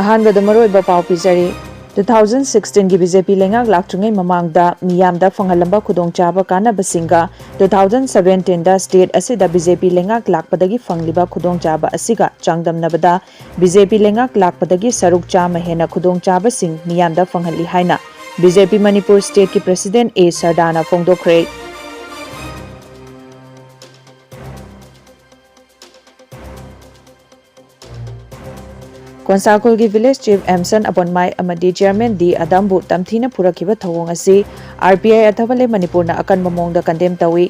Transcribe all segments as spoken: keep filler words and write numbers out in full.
ꯑꯍꯥꯟꯕꯗ ꯃꯔꯨꯑꯣꯏꯕ ꯄꯥꯎ ꯄꯤꯖꯔꯤ꯫ Two thousand sixteen ꯒꯤ B J P ꯂꯩꯉꯥꯛ ꯂꯥꯛꯇ꯭ꯔꯤꯉꯩ ꯃꯃꯥꯡꯗ ꯃꯤꯌꯥꯝꯗ ꯐꯪꯍꯜꯂꯝꯕ ꯈꯨꯗꯣꯡꯆꯥꯕ ꯀꯥꯟꯅꯕꯁꯤꯡꯒ two thousand seventeen ꯗ state ꯑꯁꯤꯗ B J P ꯂꯩꯉꯥꯛ ꯂꯥꯛꯄꯗꯒꯤ ꯐꯪꯂꯤꯕ ꯈꯨꯗꯣꯡꯆꯥꯕ ꯑꯁꯤꯒ ꯆꯥꯡꯗꯝꯅꯕꯗ B J P ꯂꯩꯉꯥꯛ ꯂꯥꯛꯄꯗꯒꯤ ꯁꯔꯨꯛ ꯆꯥꯝꯃ ꯍꯦꯟꯅ ꯈꯨꯗꯣꯡꯆꯥꯕꯁꯤꯡ ꯃꯤꯌꯥꯝꯗ ꯐꯪꯍꯜꯂꯤ ꯍꯥꯏꯅ B J P Manipur state ꯀꯤ president A ꯁꯔꯗꯥꯅ ꯐꯣꯡꯗꯣꯛꯈ꯭ꯔꯦ꯫ ꯀꯣꯟꯁꯥꯈꯣꯜꯒꯤ village chief ꯑꯦꯝꯁꯟ ꯑꯕꯣꯟꯃꯥꯏ ꯑꯃꯗꯤ chairman ꯗꯤ ꯑꯗꯝꯕꯨ ꯇꯝꯊꯤꯅ ꯐꯨꯔꯛꯈꯤꯕ ꯊꯧꯑꯣꯡ ꯑꯁꯤ R P I ꯑꯊꯕ ꯂꯩ ꯃꯅꯤꯄꯨꯔꯅ ꯑꯀꯟꯕ ꯃꯑꯣꯡꯗ condemn ꯇꯧꯏ꯫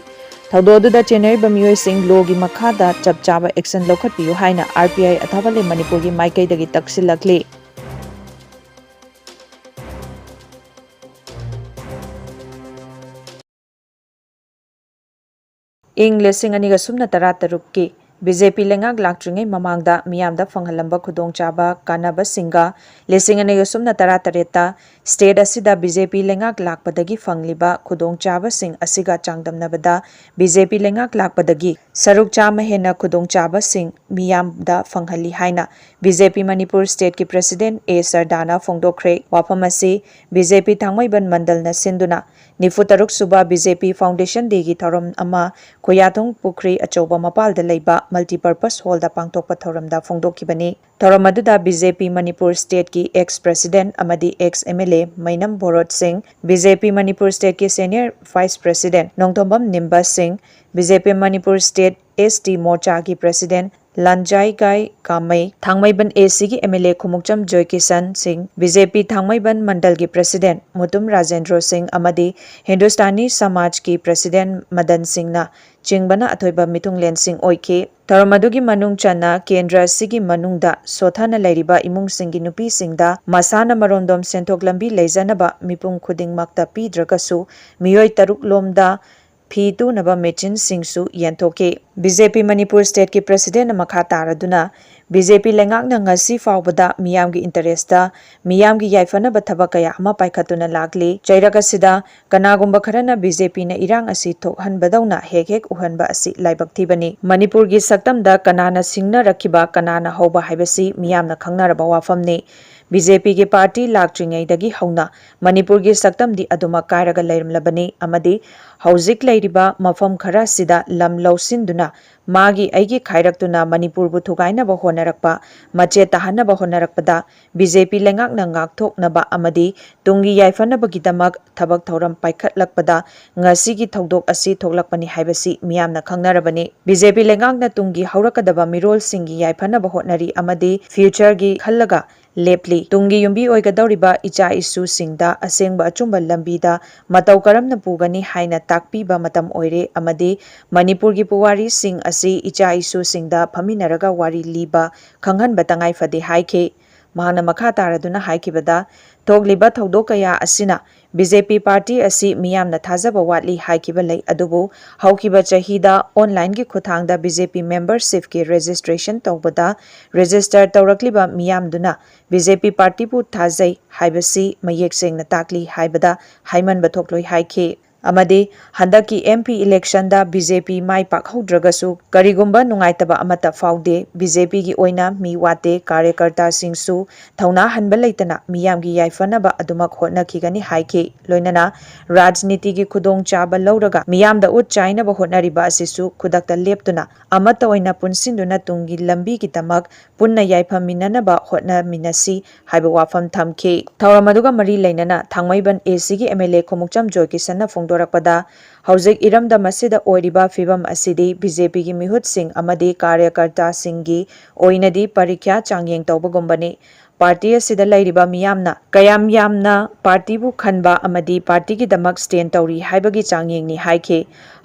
ꯊꯧꯗꯣꯛ ꯑꯗꯨꯗ ꯆꯦꯟꯅꯔꯤꯕ ꯃꯤꯑꯣꯏꯁꯤꯡ law ꯒꯤ ꯃꯈꯥꯗ ꯆꯞ ꯆꯥꯕ action ꯂꯧꯈꯠꯄꯤꯌꯨ ꯍꯥꯏꯅ R P I ꯑꯊꯕ ꯂꯩ ꯃꯅꯤꯄꯨꯔꯒꯤ ꯃꯥꯏꯀꯩꯗꯒꯤ ꯇꯛꯁꯤꯜꯂꯛꯂꯤ꯫ ꯏꯪ ꯂꯤꯁꯤꯡ ꯑꯅꯤꯒ ꯁꯨꯞꯅ ꯇꯔꯥ ꯇꯔꯨꯛꯀꯤ B J P ꯂꯩꯉꯥꯛ ꯂꯥꯛꯇ꯭ꯔꯤꯉꯩ ꯃꯃꯥꯡꯗ ꯃꯤꯌꯥꯝꯗ ꯐꯪꯍꯜꯂꯝꯕ ꯈꯨꯗꯣꯡꯆꯥꯕ ꯀꯥꯟꯅꯕꯁꯤꯡꯒ ꯂꯤꯁꯤꯡ ꯑꯅꯤꯒ ꯁꯨꯞꯅ ꯇꯔꯥ ꯇꯔꯦꯠꯇ state ꯑꯁꯤꯗ B J P ꯂꯩꯉꯥꯛ ꯂꯥꯛꯄꯗꯒꯤ ꯐꯪꯂꯤꯕ ꯈꯨꯗꯣꯡꯆꯥꯕꯁꯤꯡ ꯑꯁꯤꯒ ꯆꯥꯡꯗꯝꯅꯕꯗ B J P ꯂꯩꯉꯥꯛ ꯂꯥꯛꯄꯗꯒꯤ ꯁꯔꯨꯛ ꯆꯥꯝꯃ ꯍꯦꯟꯅ ꯈꯨꯗꯣꯡꯆꯥꯕꯁꯤꯡ ꯃꯤꯌꯥꯝꯗ ꯐꯪꯍꯜꯂꯤ ꯍꯥꯏꯅ B J P Manipur state ꯀꯤ president A ꯁꯔꯗꯥꯅ ꯐꯣꯡꯗꯣꯛꯈ꯭ꯔꯦ꯫ ꯋꯥꯐꯝ ꯑꯁꯤ B J P ꯊꯥꯡꯃꯩꯕꯟ ꯃꯟꯗꯜꯅ ꯁꯤꯟꯗꯨꯅ ꯅꯤꯐꯨ ꯇꯔꯨꯛ ꯁꯨꯕ B J P Foundation Day ꯒꯤ ꯊꯧꯔꯝ ꯑꯃ ꯈꯨꯌꯥꯊꯣꯡ ꯄꯨꯈ꯭ꯔꯤ ꯑꯆꯧꯕ ꯃꯄꯥꯜꯗ ꯂꯩꯕ multipurpose hall ꯗ ꯄꯥꯡꯊꯣꯛꯄ ꯊꯧꯔꯝꯗ ꯐꯣꯡꯗꯣꯛꯈꯤꯕꯅꯤ꯫ ꯊꯧꯔꯝ ꯑꯗꯨꯗ B J P Manipur state ꯀꯤ ex president ꯑꯃꯗꯤ ex M L A ꯃꯩꯅꯝ ꯚꯣꯔꯣꯠ ꯁꯤꯡ, B J P Manipur state ꯀꯤ senior vice president ꯅꯣꯡꯊꯣꯝꯕꯝ ꯅꯤꯝꯕ ꯁꯤꯡ, B J P Manipur state S T ꯃꯣꯔꯆꯥꯒꯤ president ꯂꯥꯟꯖꯥꯏꯒꯥꯏ ꯀꯥꯃꯩ, Thangmeiband A C ꯒꯤ M L A ꯈꯨꯃꯨꯛꯆꯝ ꯖꯣꯏꯀꯤꯁꯟ ꯁꯤꯡ, B J P ꯊꯥꯡꯃꯩꯕꯟ ꯃꯟꯗꯜꯒꯤ president Mutum Rajendro ꯁꯤꯡ ꯑꯃꯗꯤ Hindustani ꯁꯃꯥꯖꯀꯤ president ꯃꯗꯟ ꯁꯤꯡꯅ ꯆꯤꯡꯕꯅ ꯑꯊꯣꯏꯕ ꯃꯤꯊꯨꯡꯂꯦꯟꯁꯤꯡ ꯑꯣꯏꯈꯤ꯫ ꯊꯧꯔꯝ ꯑꯗꯨꯒꯤ ꯃꯅꯨꯡ ꯆꯟꯅ ꯀꯦꯟꯗ꯭ꯔ ꯑꯁꯤꯒꯤ ꯃꯅꯨꯡꯗ ꯁꯣꯊꯅ ꯂꯩꯔꯤꯕ ꯏꯃꯨꯡꯁꯤꯡꯒꯤ ꯅꯨꯄꯤꯁꯤꯡꯗ ꯃꯁꯥꯅ ꯃꯔꯣꯝꯗꯣꯝ ꯁꯦꯟꯊꯣꯛ ꯂꯝꯕꯤ ꯂꯩꯖꯅꯕ ꯃꯤꯄꯨꯝ ꯈꯨꯗꯤꯡꯃꯛꯇ ꯄꯤꯗ꯭ꯔꯒꯁꯨ ꯃꯤꯑꯣꯏ ꯇꯔꯨꯛ ꯂꯣꯝꯗ ꯐꯤ ꯇꯨꯅꯕ ꯃꯦꯆꯤꯟꯁꯤꯡꯁꯨ ꯌꯦꯟꯊꯣꯛꯈꯤ꯫ B J P Manipur state ꯀꯤ president ꯅ ꯃꯈꯥ ꯇꯥꯔꯗꯨꯅ ꯕꯤ ꯖꯦ ꯄꯤ ꯂꯩꯉꯥꯛꯅ ꯉꯁꯤ ꯐꯥꯎꯕꯗ ꯃꯤꯌꯥꯝꯒꯤ interest, ꯃꯤꯌꯥꯝꯒꯤ ꯌꯥꯏꯐꯅꯕ ꯊꯕꯛ ꯀꯌꯥ ꯑꯃ ꯄꯥꯏꯈꯠꯇꯨꯅ ꯂꯥꯛꯂꯤ꯫ ꯆꯩꯔꯛ ꯑꯁꯤꯗ ꯀꯅꯥꯒꯨꯝꯕ ꯈꯔꯅ ꯕꯤ ꯖꯦ ꯄꯤꯅ ꯏꯔꯥꯡ ꯑꯁꯤ ꯊꯣꯛꯍꯟꯕꯗꯧꯅ ꯍꯦꯛ ꯍꯦꯛ ꯎꯍꯟꯕ ꯑꯁꯤ ꯂꯥꯏꯕꯛ ꯊꯤꯕꯅꯤ꯫ ꯃꯅꯤꯄꯨꯔꯒꯤ ꯁꯛꯇꯝꯗ ꯀꯅꯥꯅ ꯁꯤꯡꯅꯔꯛꯈꯤꯕ, ꯀꯅꯥꯅ ꯍꯧꯕ ꯍꯥꯏꯕꯁꯤ ꯃꯤꯌꯥꯝꯅ ꯈꯪꯅꯔꯕ ꯋꯥꯐꯝꯅꯤ꯫ ꯕꯤ ꯖꯦ ꯄꯤꯒꯤ party ꯂꯥꯛꯇ꯭ꯔꯤꯉꯩꯗꯒꯤ ꯍꯧꯅ ꯃꯅꯤꯄꯨꯔꯒꯤ ꯁꯛꯇꯝꯗꯤ ꯑꯗꯨꯃꯛ ꯀꯥꯏꯔꯒ ꯂꯩꯔꯝꯂꯕꯅꯤ ꯑꯃꯗꯤ ꯍꯧꯖꯤꯛ ꯂꯩꯔꯤꯕ ꯃꯐꯝ ꯈꯔꯁꯤꯗ ꯂꯝ ꯂꯧꯁꯤꯟꯗꯨꯅ ꯃꯥꯒꯤ ꯑꯩꯒꯤ ꯈꯥꯏꯔꯛꯇꯨꯅ ꯃꯅꯤꯄꯨꯔꯕꯨ ꯊꯨꯒꯥꯏꯅꯕ ꯍꯣꯠꯅꯔꯛꯄ, ꯃꯆꯦꯠ ꯇꯥꯍꯟꯅꯕ ꯍꯣꯠꯅꯔꯛꯄꯗ ꯕꯤ ꯖꯦ ꯄꯤ ꯂꯩꯉꯥꯛꯅ ꯉꯥꯛꯊꯣꯛꯅꯕ ꯑꯃꯗꯤ ꯇꯨꯡꯒꯤ ꯌꯥꯏꯐꯅꯕꯒꯤꯗꯃꯛ ꯊꯕꯛ ꯊꯧꯔꯝ ꯄꯥꯏꯈꯠꯂꯛꯄꯗ ꯉꯁꯤꯒꯤ ꯊꯧꯗꯣꯛ ꯑꯁꯤ ꯊꯣꯛꯂꯛꯄꯅꯤ ꯍꯥꯏꯕꯁꯤ ꯃꯤꯌꯥꯝꯅ ꯈꯪꯅꯔꯕꯅꯤ꯫ ꯕꯤ ꯖꯦ ꯄꯤ ꯂꯩꯉꯥꯛꯅ ꯇꯨꯡꯒꯤ ꯍꯧꯔꯛꯀꯗꯕ ꯃꯤꯔꯣꯜꯁꯤꯡꯒꯤ ꯌꯥꯏꯐꯅꯕ ꯍꯣꯠꯅꯔꯤ ꯑꯃꯗꯤ future ꯒꯤ ꯈꯜꯂꯒ ꯂꯦꯞꯂꯤ꯫ ꯇꯨꯡꯒꯤ ꯌꯨꯝꯕꯤ ꯑꯣꯏꯒꯗꯧꯔꯤꯕ ꯏꯆꯥ ꯏꯁꯨꯁꯤꯡꯗ ꯑꯁꯦꯡꯕ ꯑꯆꯨꯝꯕ ꯂꯝꯕꯤꯗ ꯃꯇꯧ ꯀꯔꯝꯅ ꯄꯨꯒꯅꯤ ꯍꯥꯏꯅ ꯇꯥꯛꯄꯤꯕ ꯃꯇꯝ ꯑꯣꯏꯔꯦ ꯑꯃꯗꯤ ꯃꯅꯤꯄꯨꯔꯒꯤ ꯄꯨꯋꯥꯔꯤꯁꯤꯡ ꯑꯁꯤ ꯏꯆꯥ ꯏꯁꯨꯁꯤꯡꯗ ꯐꯝꯃꯤꯟꯅꯔꯒ ꯋꯥꯔꯤ ꯂꯤꯕ, ꯈꯪꯍꯟꯕ ꯇꯉꯥꯏ ꯐꯗꯦ ꯍꯥꯏꯈꯤ꯫ ꯃꯍꯥꯛꯅ ꯃꯈꯥ ꯇꯥꯔꯗꯨꯅ ꯍꯥꯏꯈꯤꯕꯗ, ꯊꯣꯛꯂꯤꯕ ꯊꯧꯗꯣꯛ ꯀꯌꯥ ꯑꯁꯤꯅ ꯕꯤ ꯖꯦ ꯄꯤ party ꯑꯁꯤ ꯃꯤꯌꯥꯝꯅ ꯊꯥꯖꯕ ꯋꯥꯠꯂꯤ ꯍꯥꯏꯈꯤꯕ ꯂꯩ, ꯑꯗꯨꯕꯨ ꯍꯧꯈꯤꯕ ꯆꯍꯤꯗ online ꯒꯤ ꯈꯨꯠꯊꯥꯡꯗ ꯕꯤ ꯖꯦ ꯄꯤ membership ꯀꯤ registration ꯇꯧꯕꯗ register ꯇꯧꯔꯛꯂꯤꯕ ꯃꯤꯌꯥꯝꯗꯨꯅ ꯕꯤ ꯖꯦ ꯄꯤ party ꯕꯨ ꯊꯥꯖꯩ ꯍꯥꯏꯕꯁꯤ ꯃꯌꯦꯛ ꯁꯦꯡꯅ ꯇꯥꯛꯂꯤ ꯍꯥꯏꯕꯗ ꯍꯥꯏꯃꯟꯕ ꯊꯣꯛꯂꯣꯏ ꯍꯥꯏꯈꯤ꯫ ꯑꯃꯗꯤ ꯍꯟꯗꯛꯀꯤ ꯑꯦꯝ ꯄꯤ election ꯗ ꯕꯤ ꯖꯦ ꯄꯤ ꯃꯥꯏ ꯄꯥꯛꯍꯧꯗ꯭ꯔꯒꯁꯨ ꯀꯔꯤꯒꯨꯝꯕ ꯅꯨꯡꯉꯥꯏꯇꯕ ꯑꯃꯠꯇ ꯐꯥꯎꯗꯦ꯫ ꯕꯤ ꯖꯦ ꯄꯤ ꯒꯤ ꯑꯣꯏꯅ ꯃꯤ ꯋꯥꯠꯇꯦ, ꯀꯥꯔꯌꯀꯔꯇꯥꯁꯤꯡꯁꯨ ꯊꯧꯅꯥ ꯍꯟꯕ ꯂꯩꯇꯅ ꯃꯤꯌꯥꯝꯒꯤ ꯌꯥꯏꯐꯅꯕ ꯑꯗꯨꯃꯛ ꯍꯣꯠꯅꯈꯤꯒꯅꯤ ꯍꯥꯏꯈꯤ꯫ ꯂꯣꯏꯅꯅ ꯔꯥꯖꯅꯤꯇꯤꯒꯤ ꯈꯨꯗꯣꯡꯆꯥꯕ ꯂꯧꯔꯒ ꯃꯤꯌꯥꯝꯗ ꯎꯠ ꯆꯥꯏꯅꯕ ꯍꯣꯠꯅꯔꯤꯕ ꯑꯁꯤꯁꯨ ꯈꯨꯗꯛꯇ ꯂꯦꯞꯇꯨꯅ ꯑꯃꯠꯇ ꯑꯣꯏꯅ ꯄꯨꯟꯁꯤꯟꯗꯨꯅ ꯇꯨꯡꯒꯤ ꯂꯝꯕꯤꯒꯤꯗꯃꯛ ꯄꯨꯟꯅ ꯌꯥꯏꯐꯃꯤꯟꯅꯅꯕ ꯍꯣꯠꯅꯃꯤꯟꯅꯁꯤ ꯍꯥꯏꯕ ꯋꯥꯐꯝ ꯊꯝꯈꯤ꯫ ꯊꯧꯔꯝ ꯑꯗꯨꯒ ꯃꯔꯤ ꯂꯩꯅꯅ ꯊꯥꯡꯃꯩꯕꯟ ꯑꯦ ꯁꯤ ꯒꯤ ꯑꯦꯝ ꯑꯦꯜ ꯑꯦ ꯈꯣꯡꯎꯞꯆꯝ ꯖꯣꯏꯀꯤꯁꯟꯅ ꯐꯣꯡꯗꯣꯔꯛꯄꯗ, ꯍꯧꯖꯤꯛ ꯏꯔꯝꯗꯝ ꯑꯁꯤꯗ ꯑꯣꯏꯔꯤꯕ ꯐꯤꯕꯝ ꯑꯁꯤꯗꯤ ꯕꯤ ꯖꯦ ꯄꯤ ꯒꯤ ꯃꯤꯍꯨꯠꯁꯤꯡ ꯑꯃꯗꯤ ꯀꯥꯔꯌꯀꯔꯇꯥꯁꯤꯡꯒꯤ ꯑꯣꯏꯅꯗꯤ ꯄꯔꯤꯈ꯭ꯌꯥ ꯆꯥꯡꯌꯦꯡ ꯇꯧꯕꯒꯨꯝꯕꯅꯤ꯫ ꯄꯥꯔꯇꯤ ꯑꯁꯤꯗ ꯂꯩꯔꯤꯕ ꯃꯤꯌꯥꯝꯅ ꯀꯌꯥꯝ ꯌꯥꯝꯅ ꯄꯥꯔꯇꯤꯕꯨ ꯈꯟꯕ ꯑꯃꯗꯤ ꯄꯥꯔꯇꯤꯒꯤꯗꯃꯛ ꯁ꯭ꯇꯦꯟ ꯇꯧꯔꯤ ꯍꯥꯏꯕꯒꯤ ꯆꯥꯡꯌꯦꯡꯅꯤ ꯍꯥꯏꯈꯤ꯫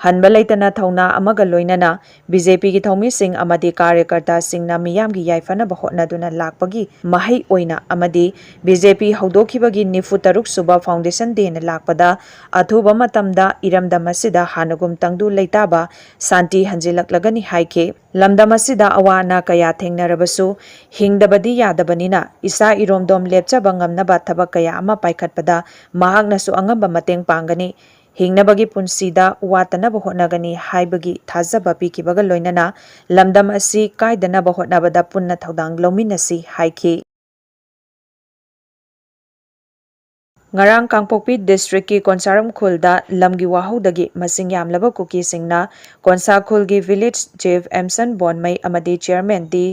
ꯍꯟꯕ ꯂꯩꯇꯅ ꯊꯧꯅꯥ ꯑꯃꯒ ꯂꯣꯏꯅꯅ ꯕꯤ ꯖꯦ ꯄꯤꯒꯤ ꯊꯧꯃꯤꯁꯤꯡ ꯑꯃꯗꯤ ꯀꯥꯔ꯭ꯌꯀꯔꯇꯥꯁꯤꯡꯅ ꯃꯤꯌꯥꯝꯒꯤ ꯌꯥꯏꯐꯅꯕ ꯍꯣꯠꯅꯗꯨꯅ ꯂꯥꯛꯄꯒꯤ ꯃꯍꯩ ꯑꯣꯏꯅ ꯑꯃꯗꯤ ꯕꯤ ꯖꯦ ꯄꯤ ꯍꯧꯗꯣꯛꯈꯤꯕꯒꯤ ꯅꯤꯐꯨ ꯇꯔꯨꯛ ꯁꯨꯕ ꯐꯥꯎꯟꯗꯦꯁꯟ ꯗꯦꯅ ꯂꯥꯛꯄꯗ ꯑꯊꯨꯕ ꯃꯇꯝꯗ ꯏꯔꯝꯗꯝ ꯑꯁꯤꯗ ꯍꯥꯟꯅꯒꯨꯝ ꯇꯪꯗꯨ ꯂꯩꯇꯥꯕ ꯁꯥꯟꯇꯤ ꯍꯟꯖꯤꯜꯂꯛꯂꯒꯅꯤ ꯍꯥꯏꯈꯤ꯫ ꯂꯝꯗꯝ ꯑꯁꯤꯗ ꯑꯋꯥ ꯑꯅꯥ ꯀꯌꯥ ꯊꯦꯡꯅꯔꯕꯁꯨ ꯍꯤꯡꯗꯕꯗꯤ ꯌꯥꯗꯕꯅꯤꯅ ꯏꯁꯥ ꯏꯔꯣꯝꯗꯣꯝ ꯂꯦꯞꯆꯕ ꯉꯝꯅꯕ ꯊꯕꯛ ꯀꯌꯥ ꯑꯃ ꯄꯥꯏꯈꯠꯄꯗ ꯃꯍꯥꯛꯅꯁꯨ ꯑꯉꯝꯕ ꯃꯇꯦꯡ ꯄꯥꯡꯒꯅꯤ꯫ ꯍꯤꯡꯅꯕꯒꯤ ꯄꯨꯟꯁꯤꯗ ꯋꯥꯠꯇꯅꯕ ꯍꯣꯠꯅꯒꯅꯤ ꯍꯥꯏꯕꯒꯤ ꯊꯥꯖꯕ ꯄꯤꯈꯤꯕꯒ ꯂꯣꯏꯅꯅ ꯂꯝꯗꯝ ꯑꯁꯤ ꯀꯥꯏꯗꯅꯕ ꯍꯣꯠꯅꯕꯗ ꯄꯨꯟꯅ ꯊꯧꯗꯥꯡ ꯂꯧꯃꯤꯟꯅꯁꯤ ꯍꯥꯏꯈꯤ꯫ ꯉꯔꯥꯡ ꯀꯥꯡꯄꯣꯛꯄꯤ ꯗꯤꯁꯇ꯭ꯔꯤꯛꯀꯤ ꯀꯣꯟꯁꯥꯔꯝ ꯈꯨꯜꯗ ꯂꯝꯒꯤ ꯋꯥꯍꯧꯗꯒꯤ ꯃꯁꯤꯡ ꯌꯥꯝꯂꯕ ꯀꯨꯀꯤꯁꯤꯡꯅ ꯀꯣꯟꯁꯥ ꯈꯨꯜꯒꯤ ꯚꯤꯂꯦꯖ ꯆꯤꯐ ꯑꯦꯝꯁꯟ ꯕꯣꯟꯃꯩ ꯑꯃꯗꯤ ꯆꯤꯌꯔꯃꯦꯟ ꯗꯤ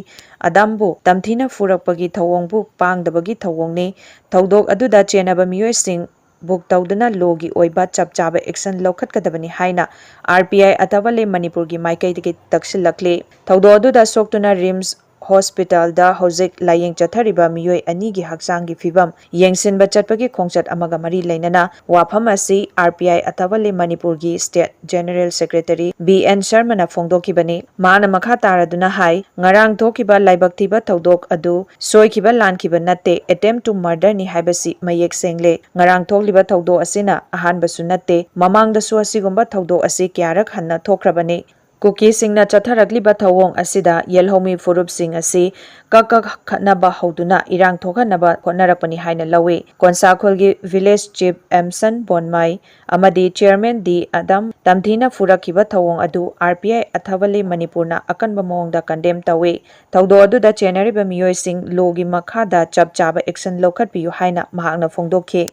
ꯑꯗꯥꯝꯕꯨ ꯇꯝꯊꯤꯅ ꯐꯨꯔꯛꯄꯒꯤ ꯊꯧꯑꯣꯡꯕꯨ ꯄꯥꯡꯗꯕꯒꯤ ꯊꯧꯑꯣꯡꯅꯤ꯫ ꯊꯧꯗꯣꯛ ꯑꯗꯨꯗ ꯆꯦꯟꯅꯕ ꯃꯤꯑꯣꯏꯁꯤꯡ ꯕꯨꯛ ꯇꯧꯗꯨꯅ ꯂꯣꯒꯤ ꯑꯣꯏꯕ ꯆꯞ ꯆꯥꯕ ꯑꯦꯛꯁꯟ ꯂꯧꯈꯠꯀꯗꯕꯅꯤ ꯍꯥꯏꯅ ꯑꯥꯔ ꯄꯤ ꯑꯥꯏ ꯑꯊꯕꯂꯦ ꯃꯅꯤꯄꯨꯔꯒꯤ ꯃꯥꯏꯀꯩꯗꯒꯤ ꯇꯛꯁꯤꯜꯂꯛꯂꯤ꯫ ꯊꯧꯗꯣꯛ ꯑꯗꯨꯗ ꯁꯣꯛꯇꯨꯅ ꯔꯤꯝꯁ ꯍꯣꯁꯄꯤꯇꯥꯜꯗ ꯍꯧꯖꯤꯛ ꯂꯥꯌꯦꯡ ꯆꯠꯊꯔꯤꯕ ꯃꯤꯑꯣꯏ ꯑꯅꯤꯒꯤ ꯍꯛꯆꯥꯡꯒꯤ ꯐꯤꯕꯝ ꯌꯦꯡꯁꯤꯟꯕ ꯆꯠꯄꯒꯤ ꯈꯣꯡꯆꯠ ꯑꯃꯒ ꯃꯔꯤ ꯂꯩꯅꯅ ꯋꯥꯐꯝ ꯑꯁꯤ ꯑꯥꯔ ꯄꯤ ꯑꯥꯏ ꯑꯊꯕꯂꯦ ꯃꯅꯤꯄꯨꯔꯒꯤ state general secretary B N ꯁꯔꯃꯅ ꯐꯣꯡꯗꯣꯛꯈꯤꯕꯅꯤ꯫ ꯃꯥꯅ ꯃꯈꯥ ꯇꯥꯔꯗꯨꯅ ꯍꯥꯏ, ꯉꯔꯥꯡ ꯊꯣꯛꯈꯤꯕ ꯂꯥꯏꯕꯛ ꯊꯤꯕ ꯊꯧꯗꯣꯛ ꯑꯗꯨ ꯁꯣꯏꯈꯤꯕ ꯂꯥꯟꯈꯤꯕ ꯅꯠꯇꯦ, ꯑꯦꯇꯦꯝ ꯇꯨ ꯃꯔꯗꯔꯅꯤ ꯍꯥꯏꯕꯁꯤ ꯃꯌꯦꯛ ꯁꯦꯡꯂꯦ꯫ ꯉꯔꯥꯡ ꯊꯣꯛꯂꯤꯕ ꯊꯧꯗꯣꯛ ꯑꯁꯤꯅ ꯑꯍꯥꯟꯕꯁꯨ ꯅꯠꯇꯦ, ꯃꯃꯥꯡꯗꯁꯨ ꯑꯁꯤꯒꯨꯝꯕ ꯊꯧꯗꯣꯛ ꯑꯁꯤ ꯀꯌꯥꯔꯛ ꯍꯟꯅ ꯊꯣꯛꯈ꯭ꯔꯕꯅꯤ꯫ ꯀꯨꯀꯤꯁꯤꯡꯅ ꯆꯠꯊꯔꯛꯂꯤꯕ ꯊꯧꯑꯣꯡ ꯑꯁꯤꯗ ꯌꯦꯜꯍꯧꯃꯤ ꯐꯨꯔꯨꯞꯁꯤꯡ ꯑꯁꯤ ꯀꯛ ꯀꯛ ꯈꯠꯅꯕ ꯍꯧꯗꯨꯅ ꯏꯔꯥꯡ ꯊꯣꯛꯍꯟꯅꯕ ꯍꯣꯠꯅꯔꯛꯄꯅꯤ ꯍꯥꯏꯅ ꯂꯧꯏ꯫ ꯀꯣꯟꯁꯥ ꯈꯨꯜꯒꯤ ꯚꯤꯂꯦꯖ ꯆꯤꯐ ꯑꯦꯝꯁꯟ ꯕꯣꯟꯃꯥꯏ ꯑꯃꯗꯤ ꯆꯤꯌꯔꯃꯦꯟ ꯗꯤ ꯑꯗꯝ ꯇꯝꯊꯤꯅ ꯐꯨꯔꯛꯈꯤꯕ ꯊꯧꯑꯣꯡ ꯑꯗꯨ ꯑꯥꯔ ꯄꯤ ꯑꯥꯏ ꯑꯊꯕꯂꯦ ꯃꯅꯤꯄꯨꯔꯅ ꯑꯀꯟꯕ ꯃꯑꯣꯡꯗ ꯀꯟꯗꯦꯝ ꯇꯧꯏ꯫ ꯊꯧꯗꯣꯛ ꯑꯗꯨꯗ ꯆꯦꯟꯅꯔꯤꯕ ꯃꯤꯑꯣꯏꯁꯤꯡ ꯂꯣꯒꯤ ꯃꯈꯥꯗ ꯆꯞ ꯆꯥꯕ ꯑꯦꯛꯁꯟ ꯂꯧꯈꯠꯄꯤꯌꯨ ꯍꯥꯏꯅ ꯃꯍꯥꯛꯅ ꯐꯣꯡꯗꯣꯛꯈꯤ꯫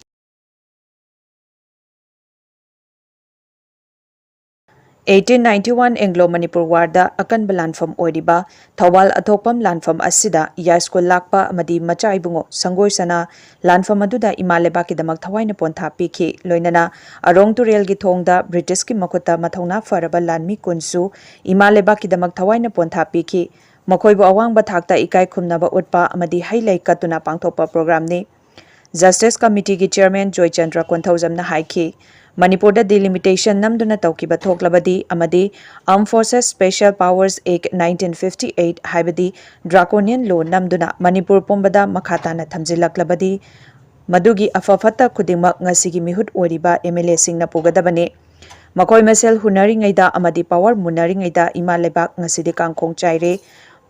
Eighteen ninety one Anglo Manipur ꯋꯥꯔꯗ ꯑꯀꯟꯕ ꯂꯥꯟꯐꯝ ꯑꯣꯏꯔꯤꯕ ꯊꯧꯕꯥꯜ ꯑꯊꯣꯛꯄꯝ ꯂꯥꯟꯐꯝ ꯑꯁꯤꯗ ꯌꯥꯏꯁ꯭ꯀꯨꯜ ꯂꯥꯛꯄ ꯑꯃꯗꯤ ꯃꯆꯥ ꯏꯕꯨꯡꯉꯣ ꯁꯪꯒꯣꯏ ꯁꯅꯥ ꯂꯥꯟꯐꯝ ꯑꯗꯨꯗ ꯏꯃꯥ ꯂꯩꯕꯥꯛꯀꯤꯗꯃꯛ ꯊꯋꯥꯏꯅ ꯄꯣꯟꯊꯥ ꯄꯤꯈꯤ꯫ ꯂꯣꯏꯅꯅ ꯑꯔꯣꯡ ꯇꯨꯔꯦꯜꯒꯤ ꯊꯣꯡꯗ ꯕ꯭ꯔꯤꯇꯤꯁꯀꯤ ꯃꯈꯨꯠꯇ ꯃꯊꯧꯅꯥ ꯐꯔꯕ ꯂꯥꯟꯃꯤ ꯀꯨꯟꯁꯨ ꯏꯃꯥ ꯂꯩꯕꯥꯛꯀꯤꯗꯃꯛ ꯊꯋꯥꯏꯅ ꯄꯣꯟꯊꯥ ꯄꯤꯈꯤ꯫ ꯃꯈꯣꯏꯕꯨ ꯑꯋꯥꯡꯕ ꯊꯥꯛꯇ ꯏꯀꯥꯏ ꯈꯨꯝꯅꯕ ꯎꯠꯄ ꯑꯃꯗꯤ ꯍꯩ ꯂꯩ ꯀꯠꯇꯨꯅ ꯄꯥꯡꯊꯣꯛꯄ ꯄ꯭ꯔꯣꯒ꯭ꯔꯥꯝꯅꯤ꯫ ꯖꯁꯇꯤꯁ ꯀꯃꯤꯇꯤꯒꯤ ꯆꯦꯌꯔꯃꯦꯟ ꯖꯣꯏꯆꯟꯗ꯭ꯔ ꯀꯣꯟꯊꯧꯖꯝꯅ ꯍꯥꯏꯈꯤ, ꯃꯅꯤꯄꯨꯔꯗ ꯗꯤꯂꯤꯃꯤꯇꯦꯁꯟ ꯅꯝꯗꯨꯅ ꯇꯧꯈꯤꯕ ꯊꯣꯛꯂꯕꯗꯤ ꯑꯃꯗꯤ Armed Forces Special Powers Act nineteen fifty eight, ꯍꯥꯏꯕꯗꯤ ꯗ꯭ꯔꯥꯀꯣꯅꯤꯌꯟ ꯂꯣ ꯅꯝꯗꯨꯅ ꯃꯅꯤꯄꯨꯔ ꯄꯨꯝꯕꯗ ꯃꯈꯥ ꯇꯥꯅ ꯊꯝꯖꯤꯜꯂꯛꯂꯕꯗꯤ, ꯃꯗꯨꯒꯤ ꯑꯐ ꯐꯠꯇ ꯈꯨꯗꯤꯡꯃꯛ ꯉꯁꯤꯒꯤ ꯃꯤꯍꯨꯠ ꯑꯣꯏꯔꯤꯕ ꯑꯦꯝ ꯑꯦꯜ ꯑꯦꯁꯤꯡꯅ ꯄꯨꯒꯗꯕꯅꯤ꯫ ꯃꯈꯣꯏ ꯃꯁꯦꯜ ꯍꯨꯟꯅꯔꯤꯉꯩꯗ ꯑꯃꯗꯤ ꯄꯥꯋꯔ ꯃꯨꯟꯅꯔꯤꯉꯩꯗ ꯏꯃꯥ ꯂꯩꯕꯥꯛ ꯉꯁꯤꯗꯤ ꯀꯥꯡꯈꯣꯡ ꯆꯥꯏꯔꯦ꯫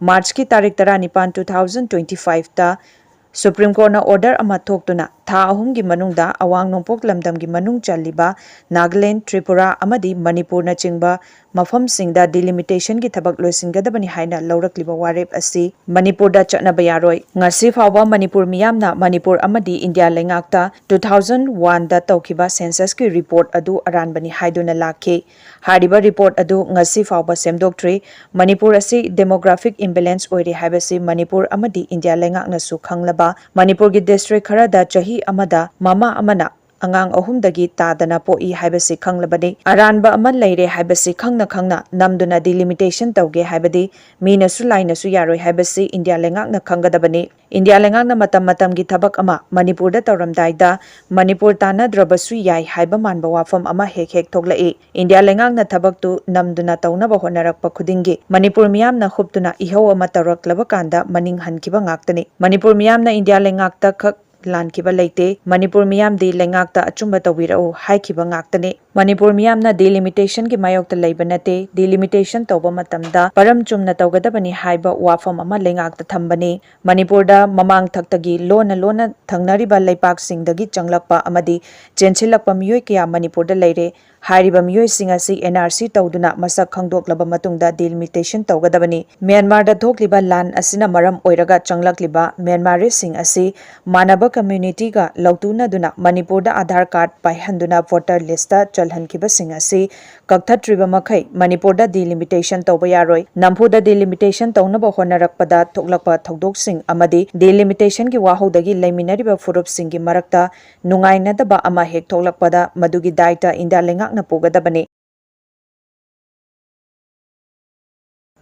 ꯃꯥꯔꯆꯀꯤ ꯇꯥꯔꯤꯛ ꯇꯔꯥꯅꯤꯄꯥꯟ, two thousand twenty five ꯇ ꯁꯨꯄ꯭ꯔꯤꯝ ꯀꯣꯔꯠꯅ ꯑꯣꯔꯗꯔ ꯑꯃ ꯊꯣꯛꯇꯨꯅ ꯊꯥ ꯑꯍꯨꯝꯒꯤ ꯃꯅꯨꯡꯗ ꯑꯋꯥꯡ ꯅꯣꯡꯄꯣꯛ ꯂꯝꯗꯝꯒꯤ ꯃꯅꯨꯡ ꯆꯜꯂꯤꯕ ꯅꯥꯒꯥꯂꯦꯟ, ꯇ꯭ꯔꯤꯄꯨꯔꯥ ꯑꯃꯗꯤ ꯃꯅꯤꯄꯨꯔꯅꯆꯤꯡꯕ ꯃꯐꯝꯁꯤꯡꯗ ꯗꯤꯂꯤꯃꯤꯇꯦꯁꯟꯒꯤ ꯊꯕꯛ ꯂꯣꯏꯁꯤꯟꯒꯗꯕꯅꯤ ꯍꯥꯏꯅ ꯂꯧꯔꯛꯂꯤꯕ ꯋꯥꯔꯦꯞ ꯑꯁꯤ ꯃꯅꯤꯄꯨꯔꯗ ꯆꯠꯅꯕ ꯌꯥꯔꯣꯏ꯫ ꯉꯁꯤ ꯐꯥꯎꯕ ꯃꯅꯤꯄꯨꯔ ꯃꯤꯌꯥꯝꯅ ꯃꯅꯤꯄꯨꯔ ꯑꯃꯗꯤ ꯏꯟꯗꯤꯌꯥ ꯂꯩꯉꯥꯛꯇ two thousand one ꯗ ꯇꯧꯈꯤꯕ ꯁꯦꯟꯁꯁꯀꯤ ꯔꯤꯄꯣꯔꯠ ꯑꯗꯨ ꯑꯔꯥꯟꯕꯅꯤ ꯍꯥꯏꯗꯨꯅ ꯂꯥꯛꯈꯤ꯫ ꯍꯥꯏꯔꯤꯕ ꯔꯤꯄꯣꯔꯠ ꯑꯗꯨ ꯉꯁꯤ ꯐꯥꯎꯕ ꯁꯦꯝꯗꯣꯛꯇ꯭ꯔꯤ꯫ ꯃꯅꯤꯄꯨꯔ ꯑꯁꯤ ꯗꯦꯃꯣꯒ꯭ꯔꯥꯐꯤꯛ ꯏꯝꯕꯦꯂꯦꯟꯁ ꯑꯣꯏꯔꯦ ꯍꯥꯏꯕꯁꯤ ꯃꯅꯤꯄꯨꯔ ꯑꯃꯗꯤ ꯏꯟꯗꯤꯌꯥ ꯂꯩꯉꯥꯛꯅꯁꯨ ꯈꯪꯂꯕ, ꯃꯅꯤꯄꯨꯔꯒꯤ ꯗꯤꯁꯇ꯭ꯔꯤꯛ ꯈꯔꯗ ꯆꯍꯤ ꯑꯃꯗ ꯃꯃꯥ ꯑꯃꯅ ꯑꯉꯥꯡ ꯑꯍꯨꯝꯗꯒꯤ ꯇꯥꯗꯅ ꯄꯣꯛꯏ ꯍꯥꯏꯕꯁꯤ ꯈꯪꯂꯕꯅꯤ꯫ ꯑꯔꯥꯟꯕ ꯑꯃ ꯂꯩꯔꯦ ꯍꯥꯏꯕꯁꯤ ꯈꯪꯅ ꯈꯪꯅ ꯅꯝꯗꯨꯅ ꯗꯤꯂꯤꯃꯤꯇꯦꯁꯟ ꯇꯧꯒꯦ ꯍꯥꯏꯕꯗꯤ ꯃꯤꯅꯁꯨ ꯂꯥꯏꯅꯁꯨ ꯌꯥꯔꯣꯏ ꯍꯥꯏꯕꯁꯤ ꯏꯟꯗꯤꯌꯥ ꯂꯩꯉꯥꯛꯅ ꯈꯪꯒꯗꯕꯅꯤ꯫ ꯏꯟꯗꯤꯌꯥ ꯂꯩꯉꯥꯛꯅ ꯃꯇꯝ ꯃꯇꯝꯒꯤ ꯊꯕꯛ ꯑꯃ ꯃꯅꯤꯄꯨꯔꯗ ꯇꯧꯔꯝꯗꯥꯏꯗ ꯃꯅꯤꯄꯨꯔ ꯇꯥꯟꯅꯗ꯭ꯔꯕꯁꯨ ꯌꯥꯏ ꯍꯥꯏꯕ ꯃꯥꯟꯕ ꯋꯥꯐꯝ ꯑꯃ ꯍꯦꯛ ꯍꯦꯛ ꯊꯣꯛꯂꯛꯏ꯫ ꯏꯟꯗꯤꯌꯥ ꯂꯩꯉꯥꯛꯅ ꯊꯕꯛꯇꯨ ꯅꯝꯗꯨꯅ ꯇꯧꯅꯕ ꯍꯣꯠꯅꯔꯛꯄ ꯈꯨꯗꯤꯡꯒꯤ ꯃꯅꯤꯄꯨꯔ ꯃꯤꯌꯥꯝꯅ ꯍꯨꯞꯇꯨꯅ ꯏꯍꯧ ꯑꯃ ꯇꯧꯔꯛꯂꯕ ꯀꯥꯟꯗ ꯃꯅꯤꯡ ꯍꯟꯈꯤꯕ ꯉꯥꯛꯇꯅꯤ꯫ ꯃꯅꯤꯄꯨꯔ ꯃꯤꯌꯥꯝꯅ ꯏꯟꯗꯤꯌꯥ ꯂꯩꯉꯥꯛꯇ ꯈꯛ ꯂꯥꯟꯈꯤꯕ ꯂꯩꯇꯦ꯫ ꯃꯅꯤꯄꯨꯔ ꯃꯤꯌꯥꯝꯗꯤ ꯂꯩꯉꯥꯛꯇ ꯑꯆꯨꯝꯕ ꯇꯧꯕꯤꯔꯛꯎ ꯍꯥꯏꯈꯤꯕ ꯉꯥꯛꯇꯅꯤ꯫ ꯃꯅꯤꯄꯨꯔ ꯃꯤꯌꯥꯝꯅ ꯗꯤꯂꯤꯃꯤꯇꯦꯁꯟꯒꯤ ꯃꯥꯌꯣꯛꯇ ꯂꯩꯕ ꯅꯠꯇꯦ꯫ ꯗꯤꯂꯤꯃꯤꯇꯦꯁꯟ ꯇꯧꯕ ꯃꯇꯝꯗ ꯃꯔꯝ ꯆꯨꯝꯅ ꯇꯧꯒꯗꯕꯅꯤ ꯍꯥꯏꯕ ꯋꯥꯐꯝ ꯑꯃ ꯂꯩꯉꯥꯛꯇ ꯊꯝꯕꯅꯤ꯫ ꯃꯅꯤꯄꯨꯔꯗ ꯃꯃꯥꯡ ꯊꯛꯇꯒꯤ ꯂꯣꯟꯅ ꯂꯣꯟꯅ ꯊꯪꯅꯔꯤꯕ ꯂꯩꯄꯥꯛꯁꯤꯡꯗꯒꯤ ꯆꯪꯂꯛꯄ ꯑꯃꯗꯤ ꯆꯦꯟꯁꯤꯜꯂꯛꯄ ꯃꯤꯑꯣꯏ ꯀꯌꯥ ꯃꯅꯤꯄꯨꯔꯗ ꯂꯩꯔꯦ꯫ ꯍꯥꯏꯔꯤꯕ ꯃꯤꯑꯣꯏꯁꯤꯡ ꯑꯁꯤ ꯑꯦꯟ ꯑꯥꯔ ꯁꯤ ꯇꯧꯗꯨꯅ ꯃꯁꯛ ꯈꯪꯗꯣꯛꯂꯕ ꯃꯇꯨꯡꯗ ꯗꯤꯂꯤꯃꯤꯇꯦꯁꯟ ꯇꯧꯒꯗꯕꯅꯤ꯫ ꯃ꯭ꯌꯥꯟꯃꯥꯔꯗ ꯊꯣꯛꯂꯤꯕ ꯂꯥꯟ ꯑꯁꯤꯅ ꯃꯔꯝ ꯑꯣꯏꯔꯒ ꯆꯪꯂꯛꯂꯤꯕ ꯃ꯭ꯌꯥꯟꯃꯥꯔꯤꯁꯤꯡ ꯑꯁꯤ ꯃꯥꯟꯅꯕ ꯀꯝꯃ꯭ꯌꯨꯅꯤꯇꯤꯒ ꯂꯧꯇꯨꯅꯗꯨꯅ ꯃꯅꯤꯄꯨꯔꯗ ꯑꯥꯙꯥꯔ ꯀꯥꯔꯗ ꯄꯥꯏꯍꯟꯗꯨꯅ ꯚꯣꯇꯔ ꯂꯤꯁꯇ ꯆꯜꯍꯟꯈꯤꯕꯁꯤꯡ ꯑꯁꯤ ꯀꯛꯊꯠꯇ꯭ꯔꯤꯕ ꯃꯈꯩ ꯃꯅꯤꯄꯨꯔꯗ ꯗꯤꯂꯤꯃꯤꯇꯦꯁꯟ ꯇꯧꯕ ꯌꯥꯔꯣꯏ꯫ ꯅꯝꯐꯨꯗ ꯗꯤꯂꯤꯃꯤꯇꯦꯁꯟ ꯇꯧꯅꯕ ꯍꯣꯠꯅꯔꯛꯄꯗ ꯊꯣꯛꯂꯛꯄ ꯊꯧꯗꯣꯛꯁꯤꯡ ꯑꯃꯗꯤ ꯗꯤꯂꯤꯃꯤꯇꯦꯁꯟꯒꯤ ꯋꯥꯍꯧꯗꯒꯤ ꯂꯩꯃꯤꯟꯅꯔꯤꯕ ꯐꯨꯔꯨꯞꯁꯤꯡꯒꯤ ꯃꯔꯛꯇ ꯅꯨꯡꯉꯥꯏꯅꯗꯕ ꯑꯃ ꯍꯦꯛ ꯊꯣꯛꯂꯛꯄꯗ ꯃꯗꯨꯒꯤ ꯗꯥꯏꯇ ꯏꯟꯗꯤꯌꯥ ꯂꯩꯉꯥꯛꯅ ꯄꯨꯒꯗꯕꯅꯤ꯫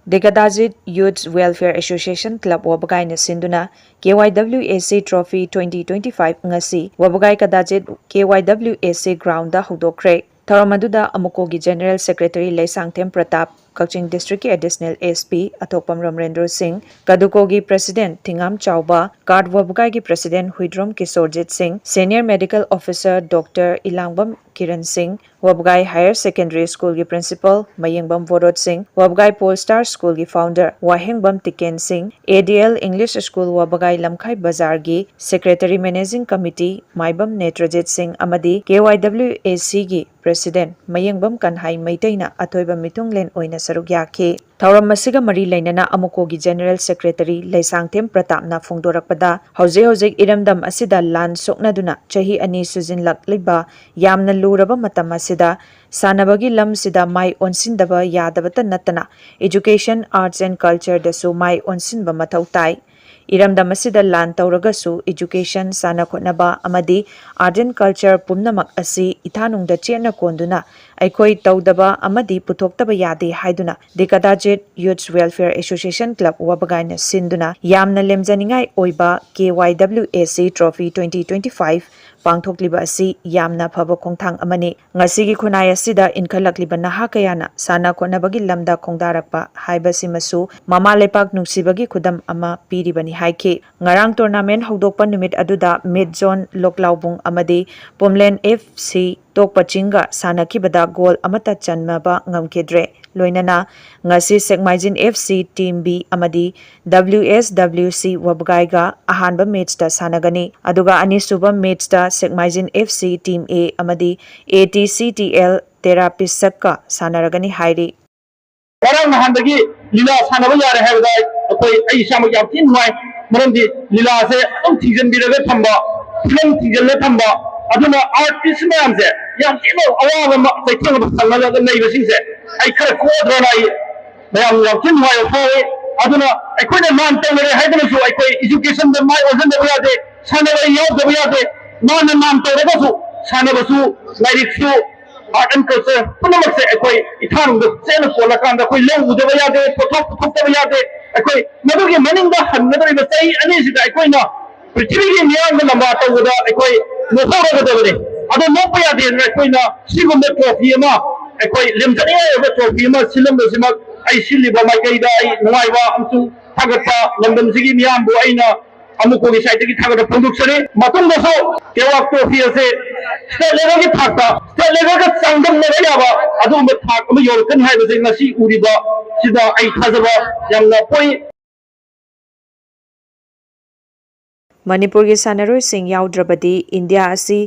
The Kadajit Youth Welfare Association Club ꯋꯥꯕꯒꯥꯏꯅ ꯁꯤꯟꯗꯨꯅ K Y W A C Trophy twenty twenty-five ꯉꯁꯤ ꯋꯥꯕꯒꯥꯏ ꯀꯗꯥꯖꯤꯠ K Y W A C groundꯗ ꯍꯧꯗꯣꯛꯈ꯭ꯔꯦ꯫ ꯊꯧꯔꯝ ꯑꯗꯨꯗ ꯑꯃꯨꯀꯣꯒꯤ General Secretary ꯂꯩꯁꯥꯡꯊꯦꯝ ꯄ꯭ꯔꯇꯥꯞ, ꯀꯛꯆꯤꯡ Districtꯀꯤ Additional S P ꯑꯊꯣꯛꯄꯝ ꯔꯥꯃꯦꯟꯗ꯭ꯔꯣ ꯁꯤꯡ, ꯀꯗꯨꯀꯣꯒꯤ President ꯊꯤꯉꯥꯝ ꯆꯥꯎꯕ, CARD ꯋꯥꯕꯒꯥꯏꯒꯤ President ꯍꯨꯏꯗ꯭ꯔꯣꯝ ꯀꯤꯁꯣꯔꯖꯤꯠ ꯁꯤꯡ, Senior Medical Officer Doctor ꯏꯂꯥꯡꯕꯝ Kiran ꯁꯤꯡ, ꯋꯥꯕꯒꯥꯏ Higher Secondary Schoolꯒꯤ Principal ꯃꯌꯦꯡꯕꯝ ꯕꯣꯔꯣꯠ ꯁꯤꯡ, ꯋꯥꯕꯒꯥꯏ Pole Star Schoolꯒꯤ Founder ꯋꯥꯍꯦꯡꯕꯝ ꯇꯤꯀꯦꯟ ꯁꯤꯡ, A D L English School ꯋꯥꯕꯒꯥꯏ ꯂꯝꯈꯥꯏ ꯕꯖꯥꯔꯒꯤ Secretary Managing Committee ꯃꯥꯏꯕꯝ ꯅꯦꯇ꯭ꯔꯖꯤꯠ ꯁꯤꯡ ꯑꯃꯗꯤ K Y W A Cꯒꯤ President ꯃꯌꯦꯡꯕꯝ ꯀꯟꯍꯥꯏ ꯃꯩꯇꯩꯅ ꯑꯊꯣꯏꯕ ꯃꯤꯊꯨꯡꯂꯦꯟ ꯑꯣꯏꯅ ꯁꯔꯨꯛ ꯌꯥꯈꯤ꯫ ꯊꯧꯔꯝ ꯑꯁꯤꯒ ꯃꯔꯤ ꯂꯩꯅꯅ ꯑꯃꯨꯀꯣꯒꯤ General Secretary ꯂꯩꯁꯥꯡꯊꯦꯝ ꯄ꯭ꯔꯇꯥꯞꯅ ꯐꯣꯡꯗꯣꯔꯛꯄꯗ, ꯍꯧꯖꯤꯛ ꯍꯧꯖꯤꯛ ꯏꯔꯝꯗꯝ ꯑꯁꯤꯗ ꯂꯥꯟ ꯁꯣꯛꯅꯗꯨꯅ ꯆꯍꯤ ꯑꯅꯤ ꯁꯨꯖꯤꯟꯂꯛꯂꯤꯕ ꯌꯥꯝꯅ ꯂꯨꯔꯕ ꯃꯇꯝ ꯑꯁꯤꯗ ꯁꯥꯟꯅꯕꯒꯤ ꯂꯝꯁꯤꯗ ꯃꯥꯏ ꯑꯣꯟꯁꯤꯟꯗꯕ ꯌꯥꯗꯕꯇ ꯅꯠꯇꯅ Education, Arts and Cultureꯗꯁꯨ ꯃꯥꯏ ꯑꯣꯟꯁꯤꯟꯕ ꯃꯊꯧ ꯇꯥꯏ꯫ ꯏꯔꯝꯗꯝ ꯑꯁꯤꯗ ꯂꯥꯟ ꯇꯧꯔꯒꯁꯨ Education, ꯁꯥꯟꯅ ꯈꯣꯠꯅꯕ ꯑꯃꯗꯤ Art and Culture ꯄꯨꯝꯅꯃꯛ ꯑꯁꯤ ꯏꯊꯥꯅꯨꯡꯗ ꯆꯦꯠꯅ ꯀꯣꯟꯗꯨꯅ ꯑꯩꯈꯣꯏ ꯇꯧꯗꯕ ꯑꯃꯗꯤ ꯄꯨꯊꯣꯛꯇꯕ ꯌꯥꯗꯦ ꯍꯥꯏꯗꯨꯅ The Kadajit Youth Welfare Association Club ꯋꯥꯕꯒꯥꯏꯅ ꯁꯤꯟꯗꯨꯅ ꯌꯥꯝꯅ ꯂꯦꯝꯖꯅꯤꯡꯉꯥꯏ ꯑꯣꯏꯕ K Y W A C Trophy twenty twenty-five ꯄꯥꯡꯊꯣꯛꯂꯤꯕ ꯑꯁꯤ ꯌꯥꯝꯅ ꯐꯕ ꯈꯣꯡꯊꯥꯡ ꯑꯃꯅꯤ꯫ ꯉꯁꯤꯒꯤ ꯈꯨꯟꯅꯥꯏ ꯑꯁꯤꯗ ꯏꯟꯈꯠꯂꯛꯂꯤꯕ ꯅꯍꯥ ꯀꯌꯥꯅ ꯁꯥꯟꯅ ꯈꯣꯠꯅꯕꯒꯤ ꯂꯝꯗ ꯈꯣꯡꯗꯥꯔꯛꯄ ꯍꯥꯏꯕꯁꯤꯃꯁꯨ ꯃꯃꯥ ꯂꯩꯄꯥꯛ ꯅꯨꯡꯁꯤꯕꯒꯤ ꯈꯨꯗꯝ ꯑꯃ ꯄꯤꯔꯤꯕꯅꯤ ꯍꯥꯏꯈꯤ꯫ ꯉꯔꯥꯡ tournament ꯍꯧꯗꯣꯛꯄ ꯅꯨꯃꯤꯠ ꯑꯗꯨꯗ Mid Zone ꯂꯣꯛꯂꯥꯎꯕꯨꯡ ꯑꯃꯗꯤ ꯄꯨꯝꯂꯦꯟ F C ꯇꯣꯛꯄ ꯆꯤꯡꯒ ꯁꯥꯟꯅꯈꯤꯕꯗ goal ꯑꯃꯠꯇ ꯆꯟꯅꯕ ꯉꯝꯈꯤꯗ꯭ꯔꯦ꯫ ꯂꯣꯏꯅꯅ ꯉꯁꯤ ꯁꯦꯛꯃꯥꯏꯖꯤꯟ F C Team B ꯑꯃꯗꯤ W S W C ꯋꯥꯕꯒꯥꯏꯒ ꯑꯍꯥꯟꯕ matchꯇ ꯁꯥꯟꯅꯒꯅꯤ꯫ ꯑꯗꯨꯒ ꯑꯅꯤꯁꯨꯕ matchꯇ ꯁꯦꯛꯃꯥꯏꯖꯤꯟ F C Team A ꯑꯃꯗꯤ A T C T L ꯇꯦꯔꯥ ꯄꯤꯁꯛꯀ ꯁꯥꯟꯅꯔꯒꯅꯤ ꯍꯥꯏꯔꯤ꯫ ꯉꯔꯥꯡ ꯅꯍꯥꯟꯗꯒꯤ ꯂꯤꯂꯥ ꯁꯥꯟꯅꯕ ꯌꯥꯔꯦ ꯍꯥꯏꯕꯗ ꯑꯩ, ꯑꯩꯈꯣꯏ, ꯑꯩ ꯏꯁꯥꯃꯛ ꯌꯥꯝ ꯊꯤꯅ ꯅꯨꯡꯉꯥꯏ꯫ ꯃꯔꯝꯗꯤ ꯂꯤꯂꯥꯁꯦ ꯑꯗꯨꯝ ꯊꯤꯡꯖꯤꯟꯕꯤꯔꯒ ꯊꯝꯕ, ꯐꯤꯂꯝ ꯊꯤꯡꯖꯤꯜꯂ ꯊꯝꯕ, ꯑꯗꯨꯅ artist ꯃꯌꯥꯝꯁꯦ ꯌꯥꯝ ꯊꯤꯅ ꯑꯋꯥꯕ ꯑꯃ, ꯆꯩꯊꯦꯡ ꯑꯃ ꯐꯪꯍꯜꯂꯒ ꯂꯩꯕꯁꯤꯡꯁꯦ ꯑꯩ ꯈꯔ ꯀꯣꯛꯑꯗ꯭ꯔꯅ ꯑꯩ ꯃꯌꯥꯝ ꯌꯥꯝ ꯊꯤꯅ ꯅꯨꯡꯉꯥꯏꯕ ꯐꯥꯎꯏ꯫ ꯑꯗꯨꯅ ꯑꯩꯈꯣꯏꯅ ꯂꯥꯟ ꯇꯧꯅꯔꯦ ꯍꯥꯏꯗꯨꯅꯁꯨ ꯑꯩꯈꯣꯏ Educationꯗ ꯃꯥꯏ ꯑꯣꯟꯁꯤꯟꯗꯕ ꯌꯥꯗꯦ, ꯁꯥꯟꯅꯕ ꯌꯥꯎꯗꯕ ꯌꯥꯗꯦ꯫ ꯃꯥꯅ ꯂꯥꯟ ꯇꯧꯔꯒꯁꯨ ꯁꯥꯟꯅꯕꯁꯨ, ꯂꯥꯏꯔꯤꯛꯁꯨ, Art and culture ꯄꯨꯝꯅꯃꯛꯁꯦ ꯑꯩꯈꯣꯏ ꯏꯊꯥꯅꯨꯡꯗ ꯆꯦꯠꯅ ꯀꯣꯜꯂꯀꯥꯟꯗ ꯑꯩꯈꯣꯏ ꯂꯧ ꯎꯗꯕ ꯌꯥꯗꯦ, ꯄꯣꯠꯊꯣꯛ ꯄꯨꯊꯣꯛꯇꯕ ꯌꯥꯗꯦ꯫ ꯑꯩꯈꯣꯏ ꯃꯗꯨꯒꯤ ꯃꯅꯤꯡꯗ ꯍꯟꯒꯗꯧꯔꯤꯕ ꯆꯍꯤ ꯑꯅꯤꯁꯤꯗ ꯑꯩꯈꯣꯏꯅ ꯄ꯭ꯔꯤꯊꯤꯕꯤꯒꯤ ꯃꯤꯌꯥꯝꯒ ꯂꯝꯕꯥ ꯇꯧꯕꯗ ꯑꯩꯈꯣꯏ ꯅꯣꯛꯍꯧꯔꯒꯗꯕꯅꯤ꯫ ꯑꯗꯣ ꯅꯣꯛꯄ ꯌꯥꯗꯦ ꯍꯥꯏꯗꯅ ꯑꯩꯈꯣꯏꯅ ꯁꯤꯒꯨꯝꯕ trophy ꯑꯃ, ꯑꯩꯈꯣꯏ ꯂꯦꯝꯖꯅꯤꯡꯉꯥꯏ ꯑꯣꯏꯕ trophy ꯑꯃ ꯁꯤꯜꯂꯝꯕꯁꯤꯃꯛ ꯑꯩ ꯁꯤꯜꯂꯤꯕ ꯃꯥꯏꯀꯩꯗ ꯑꯩ ꯅꯨꯡꯉꯥꯏꯕ ꯑꯃꯁꯨꯡ ꯊꯥꯒꯠꯄ ꯂꯝꯗꯝꯁꯤꯒꯤ ꯃꯤꯌꯥꯝꯕꯨ ꯑꯩꯅ ꯑꯃꯨꯛ ꯀꯣꯡꯒꯤ ꯁꯥꯏꯠꯇꯒꯤ ꯊꯥꯒꯠꯄ ꯐꯣꯡꯗꯣꯛꯆꯔꯤ꯫ ꯃꯇꯨꯡꯗꯁꯨ ꯀꯦꯋꯥꯛ trophy ꯑꯁꯦ state levelꯒꯤ ꯊꯥꯛꯇ, state levelꯒ ꯆꯥꯡꯗꯝꯅꯕ ꯌꯥꯕ ꯑꯗꯨꯒꯨꯝꯕ ꯊꯥꯛ ꯑꯃ ꯌꯧꯔꯛꯀꯅꯤ ꯍꯥꯏꯕꯁꯦ ꯉꯁꯤ ꯎꯔꯤꯕ ꯁꯤꯗ ꯑꯩ ꯊꯥꯖꯕ ꯌꯥꯝꯅ ꯄꯣꯛꯏ꯫ ꯃꯅꯤꯄꯨꯔꯒꯤ ꯁꯥꯟꯅꯔꯣꯏꯁꯤꯡ ꯌꯥꯎꯗ꯭ꯔꯕꯗꯤ ꯏꯟꯗꯤꯌꯥ ꯑꯁꯤ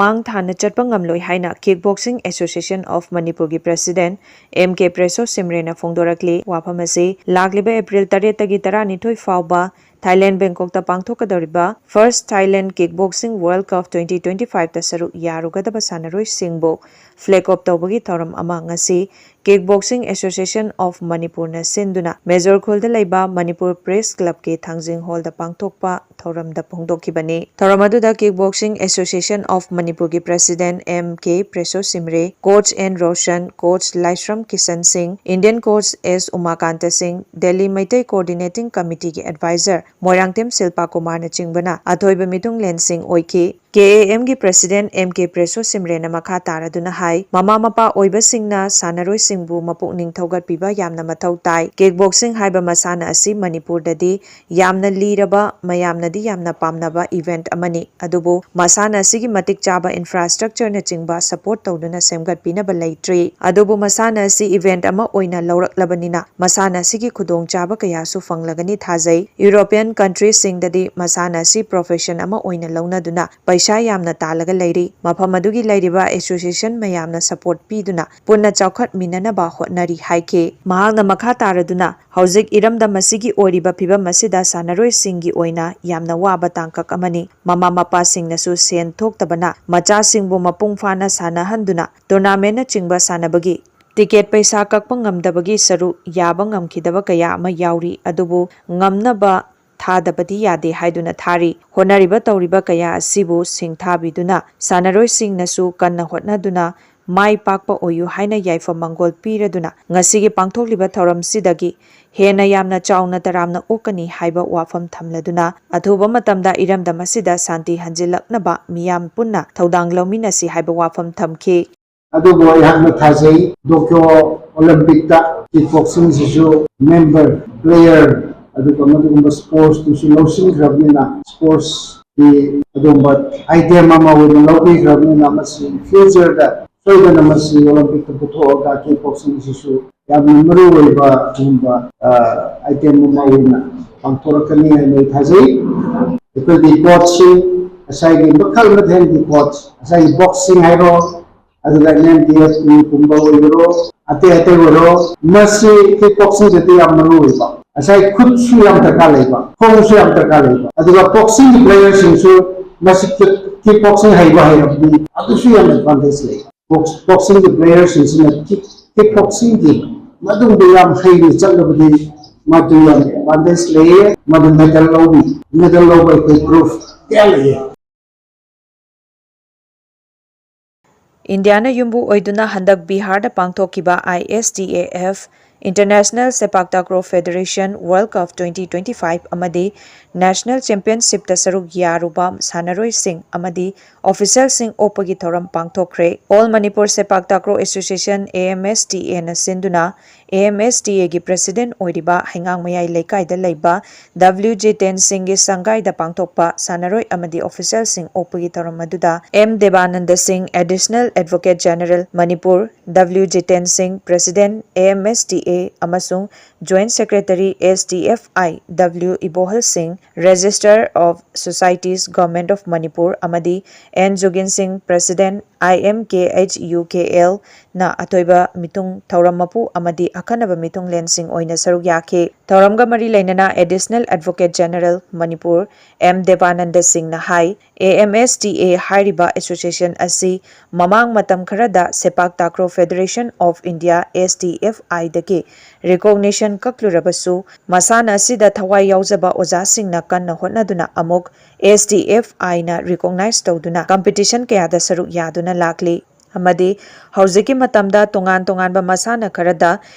ꯃꯥꯡ ꯊꯥꯅ ꯆꯠꯄ ꯉꯝꯂꯣꯏ ꯍꯥꯏꯅ Kick Boxing Association of ꯃꯅꯤꯄꯨꯔꯒꯤ president M K ꯄ꯭ꯔꯦꯁꯣ ꯁꯤꯝꯔꯦꯅ ꯐꯣꯡꯗꯣꯔꯛꯂꯤ꯫ ꯋꯥꯐꯝ ꯑꯁꯤ ꯂꯥꯛꯂꯤꯕ ꯑꯦꯄ꯭ꯔꯤꯜ ꯇꯔꯦꯠꯇꯒꯤ ꯇꯔꯥꯅꯤꯊꯣꯏ ꯐꯥꯎꯕ Thailand ꯕꯦꯡꯀꯣꯛꯇ ꯄꯥꯡꯊꯣꯛꯀꯗꯧꯔꯤꯕ First Thailand Kick Boxing World Cup twenty twenty fiveꯇ ꯁꯔꯨꯛ ꯌꯥꯔꯨꯒꯗꯕ ꯁꯥꯟꯅꯔꯣꯏꯁꯤꯡꯕꯨ flag off ꯇꯧꯕꯒꯤ ꯊꯧꯔꯝ ꯑꯃ ꯉꯁꯤ Kick Boxing Association of ꯃꯅꯤꯄꯨꯔꯅ ꯁꯤꯟꯗꯨꯅ ꯃꯦꯖꯣꯔ ꯈꯨꯜꯗ ꯂꯩꯕ ꯃꯅꯤꯄꯨꯔ ꯄ꯭ꯔꯦꯁ ꯀ꯭ꯂꯕꯀꯤ ꯊꯥꯡꯖꯤꯡ ꯍꯣꯜꯗ ꯄꯥꯡꯊꯣꯛꯄ ꯊꯧꯔꯝꯗ ꯐꯣꯡꯗꯣꯛꯈꯤꯕꯅꯤ꯫ ꯊꯧꯔꯝ ꯑꯗꯨꯗ Kick Boxing Association of ꯃꯅꯤꯄꯨꯔꯒꯤ president M K ꯄ꯭ꯔꯦꯁꯣ ꯁꯤꯝꯔꯦ, coach N Roshan, coach ꯂꯥꯏꯁ꯭ꯔꯝ ꯀꯤꯁꯟ ꯁꯤꯡ, Indian coach S ꯎꯃꯥꯀꯥꯟꯇ ꯁꯤꯡ, ꯗꯦꯜꯂꯤ ꯃꯩꯇꯩ coordinating committeeꯒꯤ advisor ꯃꯣꯏꯔꯥꯡꯊꯦꯝ ꯁꯤꯜꯄꯥ ꯀꯨꯃꯥꯔꯅꯆꯤꯡꯕꯅ ꯑꯊꯣꯏꯕ ꯃꯤꯊꯨꯡꯂꯦꯟꯁꯤꯡ ꯑꯣꯏꯈꯤ꯫ K A Mꯒꯤ president M K ꯄ꯭ꯔꯦꯁꯣ ꯁꯤꯝꯔꯦꯅ ꯃꯈꯥ ꯇꯥꯔꯗꯨꯅ ꯍꯥꯏ, ꯃꯃꯥ ꯃꯄꯥ ꯑꯣꯏꯕꯁꯤꯡꯅ ꯁꯥꯟꯅꯔꯣꯏꯁꯤꯡꯕꯨ ꯃꯄꯨꯛꯅꯤꯡ ꯊꯧꯒꯠꯄꯤꯕ ꯌꯥꯝꯅ ꯃꯊꯧ ꯇꯥꯏ꯫ Kick boxing ꯍꯥꯏꯕ ꯃꯁꯥꯟꯅ ꯑꯁꯤ ꯃꯅꯤꯄꯨꯔꯗꯗꯤ ꯌꯥꯝꯅ ꯂꯤꯔꯕ, ꯃꯌꯥꯝꯅꯗꯤ ꯌꯥꯝꯅ ꯄꯥꯝꯅꯕ event ꯑꯃꯅꯤ꯫ ꯑꯗꯨꯕꯨ ꯃꯁꯥꯟꯅ ꯑꯁꯤꯒꯤ ꯃꯇꯤꯛ ꯆꯥꯕ infrastructureꯅꯆꯤꯡꯕ support ꯇꯧꯗꯨꯅ ꯁꯦꯝꯒꯠꯄꯤꯅꯕ ꯂꯩꯇ꯭ꯔꯤ꯫ ꯑꯗꯨꯕꯨ ꯃꯁꯥꯟꯅ ꯑꯁꯤ event ꯑꯃ ꯑꯣꯏꯅ ꯂꯧꯔꯛꯂꯕꯅꯤꯅ ꯃꯁꯥꯟꯅ ꯑꯁꯤꯒꯤ ꯈꯨꯗꯣꯡꯆꯥꯕ ꯀꯌꯥꯁꯨ ꯐꯪꯂꯒꯅꯤ ꯊꯥꯖꯩ꯫ European countriesꯁꯤꯡꯗꯗꯤ ꯃꯁꯥꯟꯅ ꯑꯁꯤ profession ꯑꯃ ꯑꯣꯏꯅ ꯂꯧꯅꯗꯨꯅ ꯄꯩꯁꯥ ꯌꯥꯝꯅ ꯇꯥꯜꯂꯒ ꯂꯩꯔꯤ꯫ ꯃꯐꯝ ꯑꯗꯨꯒꯤ ꯂꯩꯔꯤꯕ association ꯃꯌꯥꯝꯅ support ꯄꯤꯗꯨꯅ ꯄꯨꯟꯅ ꯆꯥꯎꯈꯠꯃꯤꯟꯅꯅꯕ ꯍꯣꯠꯅꯔꯤ ꯍꯥꯏꯈꯤ꯫ ꯃꯍꯥꯛꯅ ꯃꯈꯥ ꯇꯥꯔꯗꯨꯅ, ꯍꯧꯖꯤꯛ ꯏꯔꯝꯗꯝ ꯑꯁꯤꯒꯤ ꯑꯣꯏꯔꯤꯕ ꯐꯤꯚꯝ ꯑꯁꯤꯗ ꯁꯥꯟꯅꯔꯣꯏꯁꯤꯡꯒꯤ ꯑꯣꯏꯅ ꯌꯥꯝꯅ ꯋꯥꯕ ꯇꯥꯡꯀꯛ ꯑꯃꯅꯤ꯫ ꯃꯃꯥ ꯃꯄꯥꯁꯤꯡꯅꯁꯨ ꯁꯦꯟ ꯊꯣꯛꯇꯕꯅ ꯃꯆꯥꯁꯤꯡꯕꯨ ꯃꯄꯨꯡ ꯐꯥꯅ ꯁꯥꯟꯅꯍꯟꯗꯨꯅ tournamentꯅꯆꯤꯡꯕ ꯁꯥꯟꯅꯕꯒꯤ ticket ꯄꯩꯁꯥ ꯀꯛꯄ ꯉꯝꯗꯕꯒꯤ ꯁꯔꯨꯛ ꯌꯥꯕ ꯉꯝꯈꯤꯗꯕ ꯀꯌꯥ ꯑꯃ ꯌꯥꯎꯔꯤ꯫ ꯑꯗꯨꯕꯨ ꯉꯝꯅꯕ ꯊꯥꯗꯕꯗꯤ ꯌꯥꯗꯦ ꯍꯥꯏꯗꯨꯅ ꯊꯥꯔꯤ꯫ ꯍꯣꯠꯅꯔꯤꯕ ꯇꯧꯔꯤꯕ ꯀꯌꯥ ꯑꯁꯤꯕꯨ ꯁꯤꯡꯊꯥꯕꯤꯗꯨꯅ ꯁꯥꯟꯅꯔꯣꯏꯁꯤꯡꯅꯁꯨ ꯀꯟꯅ ꯍꯣꯠꯅꯗꯨꯅ ꯃꯥꯏ ꯄꯥꯛꯄ ꯑꯣꯏꯌꯨ ꯍꯥꯏꯅ ꯌꯥꯏꯐ ꯃꯪꯒꯣꯜ ꯄꯤꯔꯗꯨꯅ ꯉꯁꯤꯒꯤ ꯄꯥꯡꯊꯣꯛꯂꯤꯕ ꯊꯧꯔꯝꯁꯤꯗꯒꯤ ꯍꯦꯟꯅ ꯌꯥꯝꯅ ꯆꯥꯎꯅ ꯇꯔꯥꯝꯅ ꯑꯣꯛꯀꯅꯤ ꯍꯥꯏꯕ ꯋꯥꯐꯝ ꯊꯝꯂꯗꯨꯅ ꯑꯊꯨꯕ ꯃꯇꯝꯗ ꯏꯔꯝꯗꯝ ꯑꯁꯤꯗ ꯁꯥꯟꯇꯤ ꯍꯟꯖꯤꯜꯂꯛꯅꯕ ꯃꯤꯌꯥꯝ ꯄꯨꯟꯅ ꯊꯧꯗꯥꯡ ꯂꯧꯃꯤꯟꯅꯁꯤ ꯍꯥꯏꯕ ꯋꯥꯐꯝ ꯊꯝꯈꯤ꯫ ꯑꯗꯨꯕꯨ ꯑꯩꯍꯥꯛꯅ ꯊꯥꯖꯩ, ꯇꯣꯀꯤꯌꯣ ꯑꯣꯂꯤꯝꯄꯤꯛꯇ ꯀꯤꯛ ꯕꯣꯛꯁꯤꯡꯁꯤꯁꯨ ꯃꯦꯝꯕꯔ, ꯄ꯭ꯂꯦꯌꯔ, ꯑꯗꯨꯒ ꯃꯗꯨꯒꯨꯝꯕ ꯁ꯭ꯄꯣꯔꯠꯁꯇꯨꯁꯨ ꯂꯧꯁꯤꯟꯈ꯭ꯔꯕꯅꯤꯅ, ꯁ꯭ꯄꯣꯔꯠꯁꯀꯤ ꯑꯗꯨꯒꯨꯝꯕ ꯑꯥꯏꯇꯦꯝ ꯑꯃ ꯑꯣꯏꯅ ꯂꯧꯕꯤꯈ꯭ꯔꯕꯅꯤꯅ, ꯃꯁꯤ ꯐ꯭ꯌꯨꯆꯔꯗ ꯁꯣꯏꯗꯅ ꯃꯁꯤ ꯑꯣꯂꯤꯝꯄꯤꯛꯇ ꯄꯨꯊꯣꯛꯑꯒ ꯀꯤꯛ ꯕꯣꯛꯁꯤꯡꯁꯤꯁꯨ ꯌꯥꯝꯅ ꯃꯔꯨ ꯑꯣꯏꯕ ꯑꯗꯨꯒꯨꯝꯕ, ꯑ, ꯑꯥꯏꯇꯦꯝ ꯑꯃ ꯑꯣꯏꯅ ꯄꯥꯡꯊꯣꯔꯛꯀꯅꯤ ꯍꯥꯏꯅ ꯑꯩ ꯊꯥꯖꯩ꯫ ꯑꯩꯈꯣꯏꯒꯤ ꯀꯣꯆꯁꯤꯡ, ꯉꯁꯥꯏꯒꯤ ꯃꯈꯜ ꯃꯊꯦꯜꯒꯤ ꯀꯣꯆ, ꯉꯁꯥꯏꯒꯤ ꯕꯣꯛꯁꯤꯡ ꯍꯥꯏꯔꯣ, ꯑꯗꯨꯒ ꯑꯦꯟ ꯗꯤ ꯑꯦꯐ ꯀꯨꯝꯕ ꯑꯣꯏꯒꯦꯔꯣ, ꯑꯇꯩ ꯑꯇꯩ ꯑꯣꯏꯔꯣ, ꯃꯁꯤ ꯀꯤꯛ ꯕꯣꯛꯁꯤꯡꯗꯗꯤ ꯌꯥꯝ ꯃꯔꯨ ꯑꯣꯏꯕ, ꯉꯁꯥꯏ ꯈꯨꯠꯁꯨ ꯌꯥꯝ ꯗꯔꯀꯥꯔ ꯂꯩꯕ, ꯈꯣꯡꯁꯨ ꯌꯥꯝ ꯗꯔꯀꯥꯔ ꯂꯩꯕ, ꯑꯗꯨꯒ ꯕꯣꯛꯁꯤꯡꯒꯤ ꯄ꯭ꯂꯦꯌꯔꯁꯤꯡꯁꯨ ꯃꯁꯤ ꯀꯤꯛ, ꯀꯤꯛ ꯕꯣꯛꯁꯤꯡ ꯍꯩꯕ ꯍꯩꯔꯕꯗꯤ ꯑꯗꯨꯁꯨ ꯌꯥꯝ ꯑꯦꯗꯚꯥꯟꯇꯦꯖ ꯂꯩ꯫ ꯕꯣꯛꯁ-, ꯕꯣꯛꯁꯤꯡꯒꯤ ꯄ꯭ꯂꯦꯌꯔꯁꯤꯡꯁꯤꯅ ꯀꯤꯛ, ꯀꯤꯛ ꯕꯣꯛꯁꯤꯡꯒꯤ ꯃꯗꯨꯒꯨꯝꯕ ꯌꯥꯝ ꯍꯩꯅ ꯆꯠꯂꯕꯗꯤ ꯃꯗꯨ ꯌꯥꯝ ꯑꯦꯗꯚꯥꯟꯇꯦꯖ ꯂꯩꯌꯦ꯫ ꯃꯗꯨ ꯃꯦꯗꯜ ꯂꯧꯕꯤ, ꯃꯦꯗꯜ ꯂꯧꯕ ꯑꯩꯈꯣꯏ ꯄ꯭ꯔꯨꯐ ꯀꯌꯥ ꯂꯩꯌꯦ꯫ ꯏꯟꯗꯤꯌꯥꯅ ꯌꯨꯝꯕꯨ ꯑꯣꯏꯗꯨꯅ ꯍꯟꯗꯛ ꯕꯤꯍꯥꯔꯗ ꯄꯥꯡꯊꯣꯛꯈꯤꯕ I S T A F International Sepak Takraw Federation World Cup twenty twenty-five ꯑꯃꯗꯤ National Championshipꯇ ꯁꯔꯨꯛ ꯌꯥꯔꯨꯕ ꯁꯥꯟꯅꯔꯣꯏꯁꯤꯡ ꯑꯃꯗꯤ ꯑꯣꯐꯤꯁꯤꯌꯦꯜꯁꯤꯡ ꯑꯣꯛꯄꯒꯤ ꯊꯧꯔꯝ ꯄꯥꯡꯊꯣꯛꯈ꯭ꯔꯦ꯫ All Manipur Sepak Takraw Association, A M S T A ꯅ ꯁꯤꯟꯗꯨꯅ, A M S T A ꯒꯤ ꯄ꯭ꯔꯦꯁꯤꯗꯦꯟꯠ ꯑꯣꯏꯔꯤꯕ ꯍꯩꯉꯥꯡꯃꯌꯥꯏ ꯂꯩꯀꯥꯏꯗ ꯂꯩꯕ W ꯖꯤꯇꯦꯟ ꯁꯤꯡꯒꯤ ꯁꯪꯒꯥꯏꯗ ꯄꯥꯡꯊꯣꯛꯄ ꯁꯥꯟꯅꯔꯣꯏ ꯑꯃꯗꯤ ꯑꯣꯐꯤꯁꯤꯌꯦꯜꯁꯤꯡ ꯑꯣꯛꯄꯒꯤ ꯊꯧꯔꯝ ꯑꯗꯨꯗ M ꯗꯦꯕꯥꯅꯟꯗ ꯁꯤꯡ, Additional Advocate General Manipur, W Jiten ꯁꯤꯡ, President, A M S T A, ꯑꯃꯁꯨꯡ Joint Secretary, S T F I, W ꯏꯕꯣꯍꯜ ꯁꯤꯡ, Registrar of Societies, Government of Manipur, ꯑꯃꯗꯤ N ꯖꯨꯒꯤꯟ ꯁꯤꯡ, President, I M K H U K L, ꯅ ꯑꯊꯣꯏꯕ ꯃꯤꯊꯨꯡ, ꯊꯧꯔꯝ ꯃꯄꯨ ꯑꯃꯗꯤ ꯑꯈꯟꯅꯕ ꯃꯤꯊꯨꯡꯂꯦꯟꯁꯤꯡ ꯑꯣꯏꯅ ꯁꯔꯨꯛ ꯌꯥꯈꯤ꯫ ꯊꯧꯔꯝꯒ ꯃꯔꯤ ꯂꯩꯅꯅ Additional Advocate General Manipur M ꯗꯦꯕꯥꯅꯟꯗ ꯁꯤꯡꯅ ꯍꯥꯏ, A M S T A ꯍꯥꯏꯔꯤꯕ ꯑꯦꯁꯣꯁꯤꯌꯦꯁꯟ ꯑꯁꯤ ꯃꯃꯥꯡ ꯃꯇꯝ ꯈꯔꯗ ꯁꯦꯄꯥꯛ takraw Federation of India, S T F I, ꯗꯒꯤ ꯔꯤꯀꯣꯒꯅꯤꯁꯟ ꯀꯛꯂꯨꯔꯕꯁꯨ, ꯃꯁꯥꯟꯅ ꯑꯁꯤꯗ ꯊꯋꯥꯏ ꯌꯥꯎꯖꯕ ꯑꯣꯖꯥꯁꯤꯡꯅ ꯀꯟꯅ ꯍꯣꯠꯅꯗꯨꯅ ꯑꯃꯨꯛ S T F I ꯅ ꯔꯤꯀꯣꯒꯅꯥꯏꯖ ꯇꯧꯗꯨꯅ ꯀꯝꯄꯤꯇꯤꯁꯟ ꯀꯌꯥꯗ ꯁꯔꯨꯛ ꯌꯥꯗꯨꯅ ꯂꯥꯛꯂꯤ꯫ ꯑꯃꯗꯤ ꯍꯧꯖꯤꯛꯀꯤ ꯃꯇꯝꯗ ꯇꯣꯉꯥꯟ ꯇꯣꯉꯥꯟꯕ ꯃꯁꯥꯟꯅ ꯈꯔꯗ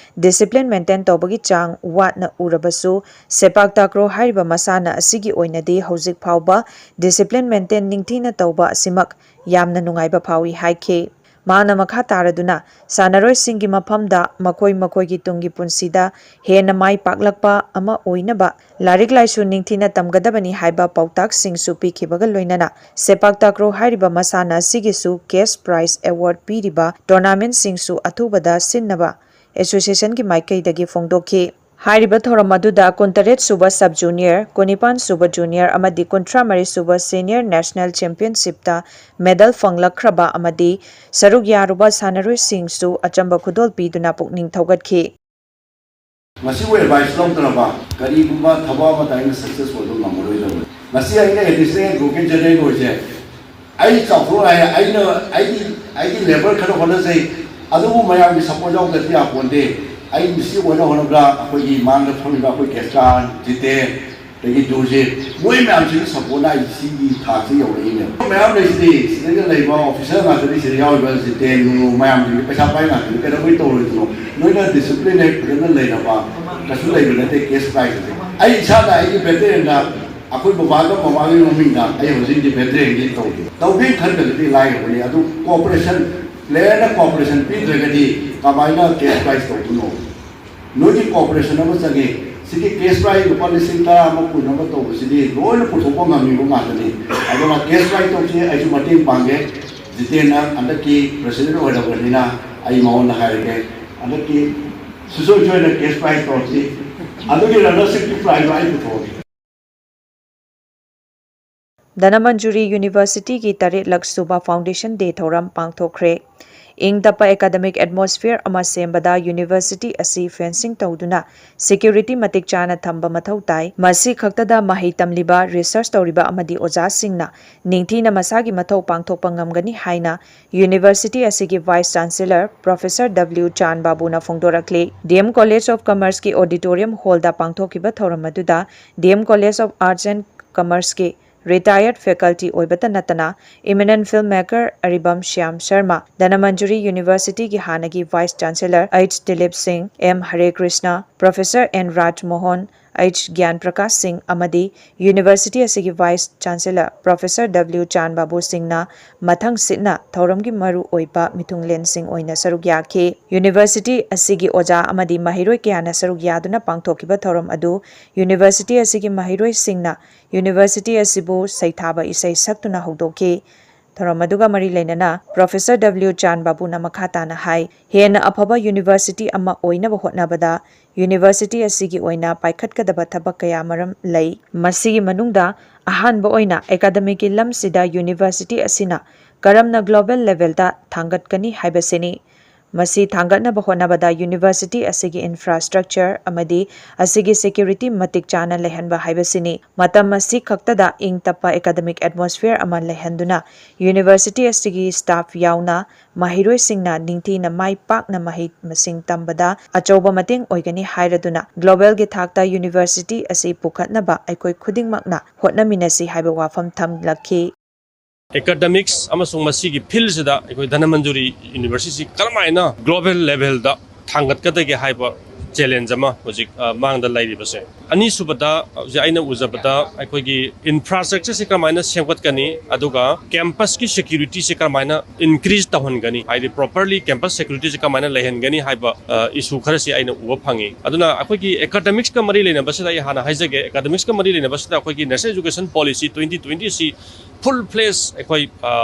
discipline maintain ꯇꯧꯕꯒꯤ ꯆꯥꯡ ꯋꯥꯠꯅ ꯎꯔꯕꯁꯨ, ꯁꯦꯄꯥꯛ ꯇꯥꯀ꯭ꯔꯣ ꯍꯥꯏꯔꯤꯕ ꯃꯁꯥꯟꯅ ꯑꯁꯤꯒꯤ ꯑꯣꯏꯅꯗꯤ ꯍꯧꯖꯤꯛ ꯐꯥꯎꯕ discipline maintain ꯅꯤꯡꯊꯤꯅ ꯇꯧꯕ ꯑꯁꯤꯃꯛ ꯌꯥꯝꯅ ꯅꯨꯡꯉꯥꯏꯕ ꯐꯥꯎꯏ ꯍꯥꯏꯈꯤ꯫ ꯃꯍꯥꯛꯅ ꯃꯈꯥ ꯇꯥꯔꯗꯨꯅ ꯁꯥꯟꯅꯔꯣꯏꯁꯤꯡꯒꯤ ꯃꯐꯝꯗ ꯃꯈꯣꯏ ꯃꯈꯣꯏꯒꯤ ꯇꯨꯡꯒꯤ ꯄꯨꯟꯁꯤꯗ ꯍꯦꯟꯅ ꯃꯥꯏ ꯄꯥꯛꯂꯛꯄ ꯑꯃ ꯑꯣꯏꯅꯕ ꯂꯥꯏꯔꯤꯛ ꯂꯥꯏꯁꯨ ꯅꯤꯡꯊꯤꯅ ꯇꯝꯒꯗꯕꯅꯤ ꯍꯥꯏꯕ ꯄꯥꯎꯇꯥꯛꯁꯤꯡꯁꯨ ꯄꯤꯈꯤꯕꯒ ꯂꯣꯏꯅꯅ ꯁꯦꯄꯥꯛ ꯇꯥꯀ꯭ꯔꯣ ꯍꯥꯏꯔꯤꯕ ꯃꯁꯥꯟꯅ ꯑꯁꯤꯒꯤꯁꯨ cash prize award ꯄꯤꯔꯤꯕ tournamentꯁꯤꯡꯁꯨ ꯑꯊꯨꯕꯗ ꯁꯤꯟꯅꯕ associationꯒꯤ ꯃꯥꯏꯀꯩꯗꯒꯤ ꯐꯣꯡꯗꯣꯛꯈꯤ꯫ ꯍꯥꯏꯔꯤꯕ ꯊꯧꯔꯝ ꯑꯗꯨꯗ ꯀꯨꯟꯇꯔꯦꯠ ꯁꯨꯕ sub junior, ꯀꯨꯟꯅꯤꯄꯥꯟ ꯁꯨꯕ junior ꯑꯃꯗꯤ ꯀꯨꯟꯊ꯭ꯔꯥ ꯃꯔꯤ ꯁꯨꯕ senior national championshipꯇ medal ꯐꯪꯂꯛꯈ꯭ꯔꯕ ꯑꯃꯗꯤ ꯁꯔꯨꯛ ꯌꯥꯔꯨꯕ ꯁꯥꯟꯅꯔꯣꯏꯁꯤꯡꯁꯨ ꯑꯆꯝꯕ ꯈꯨꯗꯣꯜ ꯄꯤꯗꯨꯅ ꯄꯨꯛꯅꯤꯡ ꯊꯧꯒꯠꯈꯤ꯫ ꯃꯁꯤꯕꯨ advice ꯂꯧꯗ꯭ꯔꯕ ꯀꯔꯤꯒꯨꯝꯕ ꯊꯕꯛ ꯑꯃꯗ ꯑꯩꯅ success ꯑꯣꯏꯕ ꯉꯝꯃꯔꯣꯏꯗꯕꯅꯤ꯫ ꯉꯁꯤ ꯑꯩꯅ additional advocate general ꯑꯣꯏꯁꯦ, ꯑꯩ ꯆꯥꯎꯊꯣꯛ ꯍꯥꯏꯔꯦ, ꯑꯩꯅ ꯑꯩꯒꯤ ꯑꯩꯒꯤ level ꯈꯔ ꯍꯣꯠꯅꯖꯩ, ꯑꯗꯨꯕꯨ ꯃꯌꯥꯝꯒꯤ support ꯌꯥꯎꯗ꯭ꯔꯗꯤ ꯌꯥꯄꯣꯟꯇꯦ꯫ ꯑꯩ ꯃꯁꯤ ꯑꯣꯏꯅ ꯍꯣꯠꯅꯕꯗ ꯑꯩꯈꯣꯏꯒꯤ ꯃꯥꯡꯗ ꯐꯝꯃꯤꯕ ꯑꯩꯈꯣꯏ ꯀꯦꯁꯇꯥꯟ, ꯖꯤꯇꯦꯟ, ꯑꯗꯒꯤ ꯗꯨꯔꯖꯤꯠ, ꯃꯣꯏ ꯃꯌꯥꯝꯁꯤꯒꯤ supportꯅ ꯑꯩ ꯁꯤꯒꯤ ꯊꯥꯛꯁꯤ ꯌꯧꯔꯛꯏꯅꯦꯕ꯫ ꯃꯌꯥꯝ ꯂꯩꯁꯤꯗꯤ ꯁꯤꯗꯩꯗ ꯂꯩꯕ officer ꯉꯥꯛꯇꯅꯤ, ꯁꯤꯗ ꯌꯥꯎꯔꯤꯕ ꯖꯤꯇꯦꯟ, ꯅꯨꯡꯂꯨ ꯃꯌꯥꯝꯁꯤꯡꯁꯤ ꯄꯩꯁꯥ ꯄꯥꯏ ꯉꯥꯛꯇꯅꯤ, ꯀꯩꯗꯧꯕꯩ ꯇꯧꯔꯣꯏꯗꯣꯏꯅꯣ? ꯅꯣꯏꯅ discipline ꯍꯦꯛ ꯐꯖꯅ ꯂꯩꯔꯕ ꯀꯩꯁꯨ ꯂꯩꯕ ꯅꯠꯇꯦ cash prize ꯑꯁꯦ꯫ ꯑꯩ ꯏꯁꯥꯅ ꯑꯩꯒꯤ veteranꯗ ꯑꯩꯈꯣꯏ ꯕꯕꯥꯒ ꯃꯃꯥꯒꯤ ꯃꯃꯤꯡꯗ ꯑꯩ ꯍꯧꯖꯤꯛ ꯍꯧꯖꯤꯛ veteranꯒꯤ ꯇꯧꯔꯤ꯫ ꯇꯧꯒꯦ ꯈꯟꯕꯗꯗꯤ ꯂꯥꯏꯔꯕꯅꯤ, ꯑꯗꯨ cooperation, playerꯅ cooperation ꯄꯤꯗ꯭ꯔꯒꯗꯤ ꯀꯃꯥꯏꯅ cash prize ꯇꯧꯗꯣꯏꯅꯣ? ꯅꯣꯏꯒꯤ cooperation ꯑꯃ ꯆꯪꯉꯤ꯫ ꯁꯤꯒꯤ cash prize ꯂꯨꯄꯥ ꯂꯤꯁꯤꯡ ꯇꯔꯥ ꯑꯃ, ꯀꯨꯟ ꯑꯃ ꯇꯧꯕꯁꯤꯗꯤ ꯂꯣꯏꯅ ꯄꯨꯊꯣꯛꯄ ꯉꯝꯃꯤꯕ ꯉꯥꯛꯇꯅꯤ꯫ ꯑꯗꯨꯅ cash prize ꯇꯧꯁꯤ, ꯑꯩꯁꯨ ꯃꯇꯦꯡ ꯄꯥꯡꯒꯦ꯫ ꯖꯤꯇꯦꯟꯅ ꯍꯟꯗꯛꯀꯤ president ꯑꯣꯏꯔꯕꯅꯤꯅ ꯑꯩ ꯃꯉꯣꯟꯗ ꯍꯥꯏꯔꯒꯦ, ꯍꯟꯗꯛꯀꯤ ꯁꯨꯡꯁꯣꯏ ꯁꯣꯏꯗꯅ cash prize ꯇꯧꯔꯁꯤ꯫ ꯑꯗꯨꯒꯤ runnershipꯀꯤ prizeꯗꯣ ꯑꯩ ꯄꯨꯊꯣꯛꯑꯒꯦ꯫ ꯙꯅꯃꯟꯖꯨꯔꯤ Universityꯒꯤ ꯇꯔꯦꯠꯂꯛ ꯁꯨꯕ Foundation Day ꯊꯧꯔꯝ ꯄꯥꯡꯊꯣꯛꯈ꯭ꯔꯦ꯫ ꯏꯪ ꯇꯞꯄ academic atmosphere ꯑꯃ ꯁꯦꯝꯕꯗ university ꯑꯁꯤ fencing ꯇꯧꯗꯨꯅ security ꯃꯇꯤꯛ ꯆꯥꯅ ꯊꯝꯕ ꯃꯊꯧ ꯇꯥꯏ꯫ ꯃꯁꯤ ꯈꯛꯇꯗ ꯃꯍꯩ ꯇꯝꯂꯤꯕ, research ꯇꯧꯔꯤꯕ ꯑꯃꯗꯤ ꯑꯣꯖꯥꯁꯤꯡꯅ ꯅꯤꯡꯊꯤꯅ ꯃꯁꯥꯒꯤ ꯃꯊꯧ ꯄꯥꯡꯊꯣꯛꯄ ꯉꯝꯒꯅꯤ ꯍꯥꯏꯅ university ꯑꯁꯤꯒꯤ Vice Chancellor Professor W ꯆꯥꯟ ꯕꯥꯕꯨꯅ ꯐꯣꯡꯗꯣꯔꯛꯂꯤ꯫ D M College of Commerceꯀꯤ auditorium hallꯗ ꯄꯥꯡꯊꯣꯛꯈꯤꯕ ꯊꯧꯔꯝ ꯑꯗꯨꯗ D M College of Arts and Commerceꯀꯤ retired faculty ꯑꯣꯏꯕꯇ ꯅꯠꯇꯅ eminent film maker ꯑꯔꯤꯕꯝ ꯁ꯭ꯌꯥꯝ ꯁꯔꯃ, ꯙꯅꯃꯟꯖꯨꯔꯤ ꯌꯨꯅꯤꯚꯔꯁꯤꯇꯤꯒꯤ ꯍꯥꯟꯅꯒꯤ vice chancellor H ꯗꯤꯂꯤꯞ ꯁꯤꯡ, M ꯍꯔꯦ ꯀ꯭ꯔꯤꯁꯅ, professor N ꯔꯥꯖ ꯃꯣꯍꯟ, H ꯒ꯭ꯌꯥꯟ ꯄ꯭ꯔꯀꯥꯁ ꯁꯤꯡ ꯑꯃꯗꯤ ꯌꯨꯅꯤꯚꯔꯁꯤꯇꯤ ꯑꯁꯤꯒꯤ vice chancellor professor W ꯆꯥꯟ ꯕꯥꯕꯨ ꯁꯤꯡꯅ ꯃꯊꯪ ꯁꯤꯠꯅ ꯊꯧꯔꯝꯒꯤ ꯃꯔꯨ ꯑꯣꯏꯕ ꯃꯤꯊꯨꯡꯂꯦꯟꯁꯤꯡ ꯑꯣꯏꯅ ꯁꯔꯨꯛ ꯌꯥꯈꯤ꯫ ꯌꯨꯅꯤꯚꯔꯁꯤꯇꯤ ꯑꯁꯤꯒꯤ ꯑꯣꯖꯥ ꯑꯃꯗꯤ ꯃꯍꯩꯔꯣꯏ ꯀꯌꯥꯅ ꯁꯔꯨꯛ ꯌꯥꯗꯨꯅ ꯄꯥꯡꯊꯣꯛꯈꯤꯕ ꯊꯧꯔꯝ ꯑꯗꯨ ꯌꯨꯅꯤꯚꯔꯁꯤꯇꯤ ꯑꯁꯤꯒꯤ ꯃꯍꯩꯔꯣꯏꯁꯤꯡꯅ ꯌꯨꯅꯤꯚꯔꯁꯤꯇꯤ ꯑꯁꯤꯕꯨ ꯁꯩꯊꯥꯕ ꯏꯁꯩ ꯁꯛꯇꯨꯅ ꯍꯧꯗꯣꯛꯈꯤ꯫ ꯊꯧꯔꯝ ꯑꯗꯨꯒ ꯃꯔꯤ ꯂꯩꯅꯅ professor W ꯆꯥꯟ ꯕꯥꯕꯨꯅ ꯃꯈꯥ ꯇꯥꯅ ꯍꯥꯏ, ꯍꯦꯟꯅ ꯑꯐꯕ ꯌꯨꯅꯤꯚꯔꯁꯤꯇꯤ ꯑꯃ ꯑꯣꯏꯅꯕ ꯍꯣꯠꯅꯕꯗ ꯌꯨꯅꯤꯚꯔꯁꯤꯇꯤ ꯑꯁꯤꯒꯤ ꯑꯣꯏꯅ ꯄꯥꯏꯈꯠꯀꯗꯕ ꯊꯕꯛ ꯀꯌꯥ ꯃꯔꯨꯝ ꯂꯩ꯫ ꯃꯁꯤꯒꯤ ꯃꯅꯨꯡꯗ ꯑꯍꯥꯟꯕ ꯑꯣꯏꯅ academic ꯀꯤ ꯂꯝꯁꯤꯗ ꯌꯨꯅꯤꯚꯔꯁꯤꯇꯤ ꯑꯁꯤꯅ ꯀꯔꯝꯅ global level ꯗ ꯊꯥꯡꯒꯠꯀꯅꯤ ꯍꯥꯏꯕꯁꯤꯅꯤ꯫ ꯃꯁꯤ ꯊꯥꯡꯒꯠꯅꯕ ꯍꯣꯠꯅꯕꯗ ꯌꯨꯅꯤꯚꯔꯁꯤꯇꯤ ꯑꯁꯤꯒꯤ infrastructure ꯑꯃꯗꯤ ꯑꯁꯤꯒꯤ security ꯃꯇꯤꯛ ꯆꯥꯅ ꯂꯩꯍꯟꯕ ꯍꯥꯏꯕꯁꯤꯅꯤ꯫ ꯃꯇꯝ ꯑꯁꯤ ꯈꯛꯇꯗ ꯏꯪ ꯇꯞꯄ academic atmosphere ꯑꯃ ꯂꯩꯍꯟꯗꯨꯅ ꯌꯨꯅꯤꯚꯔꯁꯤꯇꯤ ꯑꯁꯤꯒꯤ staff ꯌꯥꯎꯅ ꯃꯍꯩꯔꯣꯏꯁꯤꯡꯅ ꯅꯤꯡꯊꯤꯅ ꯃꯥꯏ ꯄꯥꯛꯅ ꯃꯍꯩ ꯃꯁꯤꯡ ꯇꯝꯕꯗ ꯑꯆꯧꯕ ꯃꯇꯦꯡ ꯑꯣꯏꯒꯅꯤ ꯍꯥꯏꯔꯗꯨꯅ global ꯒꯤ ꯊꯥꯛꯇ ꯌꯨꯅꯤꯚꯔꯁꯤꯇꯤ ꯑꯁꯤ ꯄꯨꯈꯠꯅꯕ ꯑꯩꯈꯣꯏ ꯈꯨꯗꯤꯡꯃꯛꯅ ꯍꯣꯠꯅꯃꯤꯟꯅꯁꯤ ꯍꯥꯏꯕ ꯋꯥꯐꯝ ꯊꯝꯂꯛꯈꯤ꯫ Academics ꯑꯃꯁꯨꯡ ꯃꯁꯤꯒꯤ field ꯁꯤꯗ ꯑꯩꯈꯣꯏ ꯙꯅꯃꯟꯖꯨꯔꯤ ꯌꯨꯅꯤꯚꯔꯁꯤꯇꯤ ꯀꯔꯝꯍꯥꯏꯅ global level ꯗ ꯊꯥꯡꯒꯠꯀꯗꯒꯦ ꯍꯥꯏꯕ challenge ꯑꯃ ꯍꯧꯖꯤꯛ, ꯑ, ꯃꯥꯡꯗ ꯂꯩꯔꯤꯕꯁꯦ꯫ ꯑꯅꯤꯁꯨꯕꯗ, ꯍꯧꯖꯤꯛ ꯑꯩꯅ ꯎꯖꯕꯗ ꯑꯩꯈꯣꯏꯒꯤ infrastructure ꯁꯤ ꯀꯔꯝꯍꯥꯏꯅ ꯁꯦꯝꯒꯠꯀꯅꯤ, ꯑꯗꯨꯒ campus ꯀꯤ security ꯁꯤ ꯀꯔꯝꯍꯥꯏꯅ increase ꯇꯧꯍꯟꯒꯅꯤ, ꯍꯥꯏꯗꯤ properly campus security ꯁꯤ ꯀꯔꯝꯍꯥꯏꯅ ꯂꯩꯍꯟꯒꯅꯤ ꯍꯥꯏꯕ, ꯑ, issue ꯈꯔꯁꯤ ꯑꯩꯅ ꯎꯕ ꯐꯪꯉꯤ꯫ ꯑꯗꯨꯅ ꯑꯩꯈꯣꯏꯒꯤ academics ꯀ ꯃꯔꯤ ꯂꯩꯅꯕꯁꯤꯗ ꯑꯩ ꯍꯥꯟꯅ ꯍꯥꯏꯖꯒꯦ, academics ꯀ ꯃꯔꯤ ꯂꯩꯅꯕꯁꯤꯗ ꯑꯩꯈꯣꯏꯒꯤ National Education Policy twenty twenty ꯁꯤ full fledged ꯑꯩꯈꯣꯏ, ꯑ,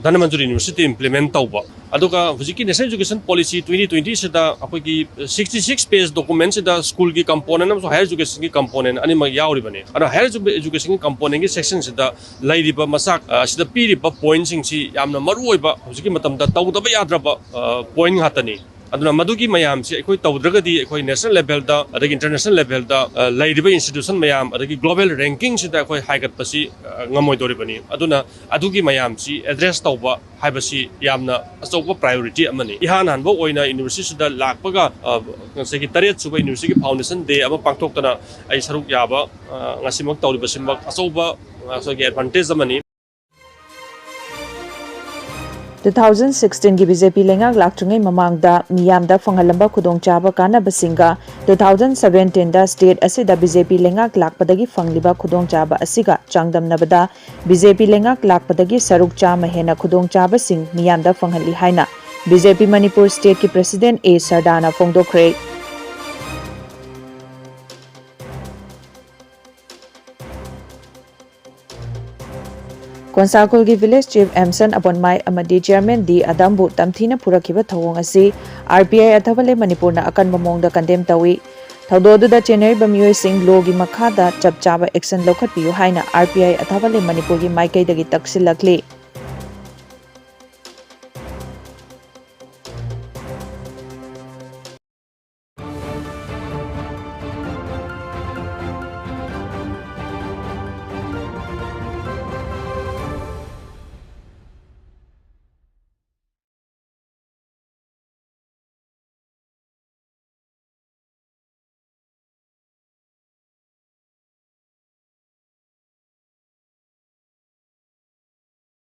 ꯙꯅꯃꯟꯖꯨꯔꯤ ꯌꯨꯅꯤꯚꯔꯁꯤꯇꯤ implement ꯇꯧꯕ꯫ ꯑꯗꯨꯒ ꯍꯧꯖꯤꯛꯀꯤ National Education Policy twenty twenty ꯁꯤꯗ ꯑꯩꯈꯣꯏꯒꯤ sixty six page document ꯁꯤꯗ school ꯒꯤ component ꯑꯃꯁꯨꯡ higher education ꯒꯤ component ꯑꯅꯤꯃꯛ ꯌꯥꯎꯔꯤꯕꯅꯤ꯫ ꯑꯗꯣ higher education ꯒꯤ component ꯒꯤ section ꯁꯤꯗ ꯂꯩꯔꯤꯕ ꯃꯆꯥꯛ, ꯑ, ꯁꯤꯗ ꯄꯤꯔꯤꯕ point ꯁꯤꯡꯁꯤ ꯌꯥꯝꯅ ꯃꯔꯨ ꯑꯣꯏꯕ, ꯍꯧꯖꯤꯛꯀꯤ ꯃꯇꯝꯗ ꯇꯧꯗꯕ ꯌꯥꯗ꯭ꯔꯕ, ꯑ, point ꯉꯥꯛꯇꯅꯤ꯫ ꯑꯗꯨꯅ ꯃꯗꯨꯒꯤ ꯃꯌꯥꯝꯁꯤ ꯑꯩꯈꯣꯏ ꯇꯧꯗ꯭ꯔꯒꯗꯤ ꯑꯩꯈꯣꯏ ꯅꯦꯁꯅꯦꯜ ꯂꯦꯚꯦꯜꯗ ꯑꯗꯒꯤ ꯏꯟꯇꯔꯅꯦꯁꯅꯦꯜ ꯂꯦꯚꯦꯜꯗ, ꯑ, ꯂꯩꯔꯤꯕ ꯏꯟꯁꯇꯤꯇ꯭ꯌꯨꯁꯟ ꯃꯌꯥꯝ ꯑꯗꯒꯤ ꯒ꯭ꯂꯣꯕꯦꯜ ꯔꯦꯡꯀꯤꯡꯁꯤꯗ ꯑꯩꯈꯣꯏ ꯍꯥꯏꯒꯠꯄꯁꯤ, ꯑ, ꯉꯝꯃꯣꯏꯗꯧꯔꯤꯕꯅꯤ꯫ ꯑꯗꯨꯅ ꯑꯗꯨꯒꯤ ꯃꯌꯥꯝꯁꯤ ꯑꯦꯗ꯭ꯔꯦꯁ ꯇꯧꯕ ꯍꯥꯏꯕꯁꯤ ꯌꯥꯝꯅ ꯑꯆꯧꯕ ꯄ꯭ꯔꯥꯏꯌꯣꯔꯤꯇꯤ ꯑꯃꯅꯤ꯫ ꯏꯍꯥꯟ ꯍꯥꯟꯕ ꯑꯣꯏꯅ ꯌꯨꯅꯤꯚꯔꯁꯤꯇꯤꯁꯤꯗ ꯂꯥꯛꯄꯒ, ꯑ, ꯉꯁꯥꯏꯒꯤ ꯇꯔꯦꯠ ꯁꯨꯕ ꯌꯨꯅꯤꯚꯔꯁꯤꯇꯤꯒꯤ ꯐꯥꯎꯟꯗꯦꯁꯟ ꯗꯦ ꯑꯃ ꯄꯥꯡꯊꯣꯛꯇꯅ ꯑꯩ ꯁꯔꯨꯛ ꯌꯥꯕ, ꯑ, ꯉꯁꯤꯃꯛ ꯇꯧꯔꯤꯕꯁꯤꯃꯛ ꯑꯆꯧꯕ, ꯑ, ꯉꯁꯥꯏꯒꯤ ꯑꯦꯗꯚꯥꯟꯇꯦꯖ ꯑꯃꯅꯤ꯫ ꯇꯨ ꯊꯥꯎꯖꯟ ꯁꯤꯛꯁꯇꯤꯟꯒꯤ ꯕꯤ ꯖꯦ ꯄꯤ ꯂꯩꯉꯥꯛ ꯂꯥꯛꯇ꯭ꯔꯤꯉꯩ ꯃꯃꯥꯡꯗ ꯃꯤꯌꯥꯝꯗ ꯐꯪꯍꯜꯂꯝꯕ ꯈꯨꯗꯣꯡꯆꯥꯕ ꯀꯥꯟꯅꯕꯁꯤꯡꯒ ꯇꯨ ꯊꯥꯎꯖꯟ ꯁꯕꯦꯟꯇꯤꯟꯗ ꯁ꯭ꯇꯦꯠ ꯑꯁꯤꯗ ꯕꯤ ꯖꯦ ꯄꯤ ꯂꯩꯉꯥꯛ ꯂꯥꯛꯄꯗꯒꯤ ꯐꯪꯂꯤꯕ ꯈꯨꯗꯣꯡꯆꯥꯕ ꯑꯁꯤꯒ ꯆꯥꯡꯗꯝꯅꯕꯗ ꯕꯤ ꯖꯦ ꯄꯤ ꯂꯩꯉꯥꯛ ꯂꯥꯛꯄꯗꯒꯤ ꯁꯔꯨꯛ ꯆꯥꯝꯃ ꯍꯦꯟꯅ ꯈꯨꯗꯣꯡꯆꯥꯕꯁꯤꯡ ꯃꯤꯌꯥꯝꯗ ꯐꯪꯍꯜꯂꯤ ꯍꯥꯏꯅ ꯕꯤ ꯖꯦ ꯄꯤ ꯃꯅꯤꯄꯨꯔ ꯁ꯭ꯇꯦꯠꯀꯤ ꯄ꯭ꯔꯦꯁꯤꯗꯦꯟꯠ ꯑꯦ ꯁꯔꯗꯥꯅ ꯐꯣꯡꯗꯣꯛꯈ꯭ꯔꯦ꯫ ꯀꯣꯟꯁꯥꯈꯨꯜꯒꯤ ꯚꯤꯂꯦꯖ ꯆꯤꯐ ꯑꯦꯝꯁꯟ ꯑꯕꯣꯟꯃꯥꯏ ꯑꯃꯗꯤ ꯆꯤꯌꯔꯃꯦꯟ ꯗꯤ ꯑꯗꯝꯕꯨ ꯇꯝꯊꯤꯅ ꯐꯨꯔꯛꯈꯤꯕ ꯊꯧꯑꯣꯡ ꯑꯁꯤ ꯑꯥꯔ ꯄꯤ ꯑꯥꯏ ꯑꯊꯕꯂꯦ ꯃꯅꯤꯄꯨꯔꯅ ꯑꯀꯟꯕ ꯃꯑꯣꯡꯗ ꯀꯟꯗꯦꯝ ꯇꯧꯏ꯫ ꯊꯧꯗꯣꯛ ꯑꯗꯨꯗ ꯆꯦꯟꯅꯔꯤꯕ ꯃꯤꯑꯣꯏꯁꯤꯡ ꯂꯣꯒꯤ ꯃꯈꯥꯗ ꯆꯞ ꯆꯥꯕ ꯑꯦꯛꯁꯟ ꯂꯧꯈꯠꯄꯤꯌꯨ ꯍꯥꯏꯅ ꯑꯥꯔ ꯄꯤ ꯑꯥꯏ ꯑꯊꯕꯂꯦ ꯃꯅꯤꯄꯨꯔꯒꯤ ꯃꯥꯏꯀꯩꯗꯒꯤ ꯇꯛꯁꯤꯜꯂꯛꯂꯤ꯫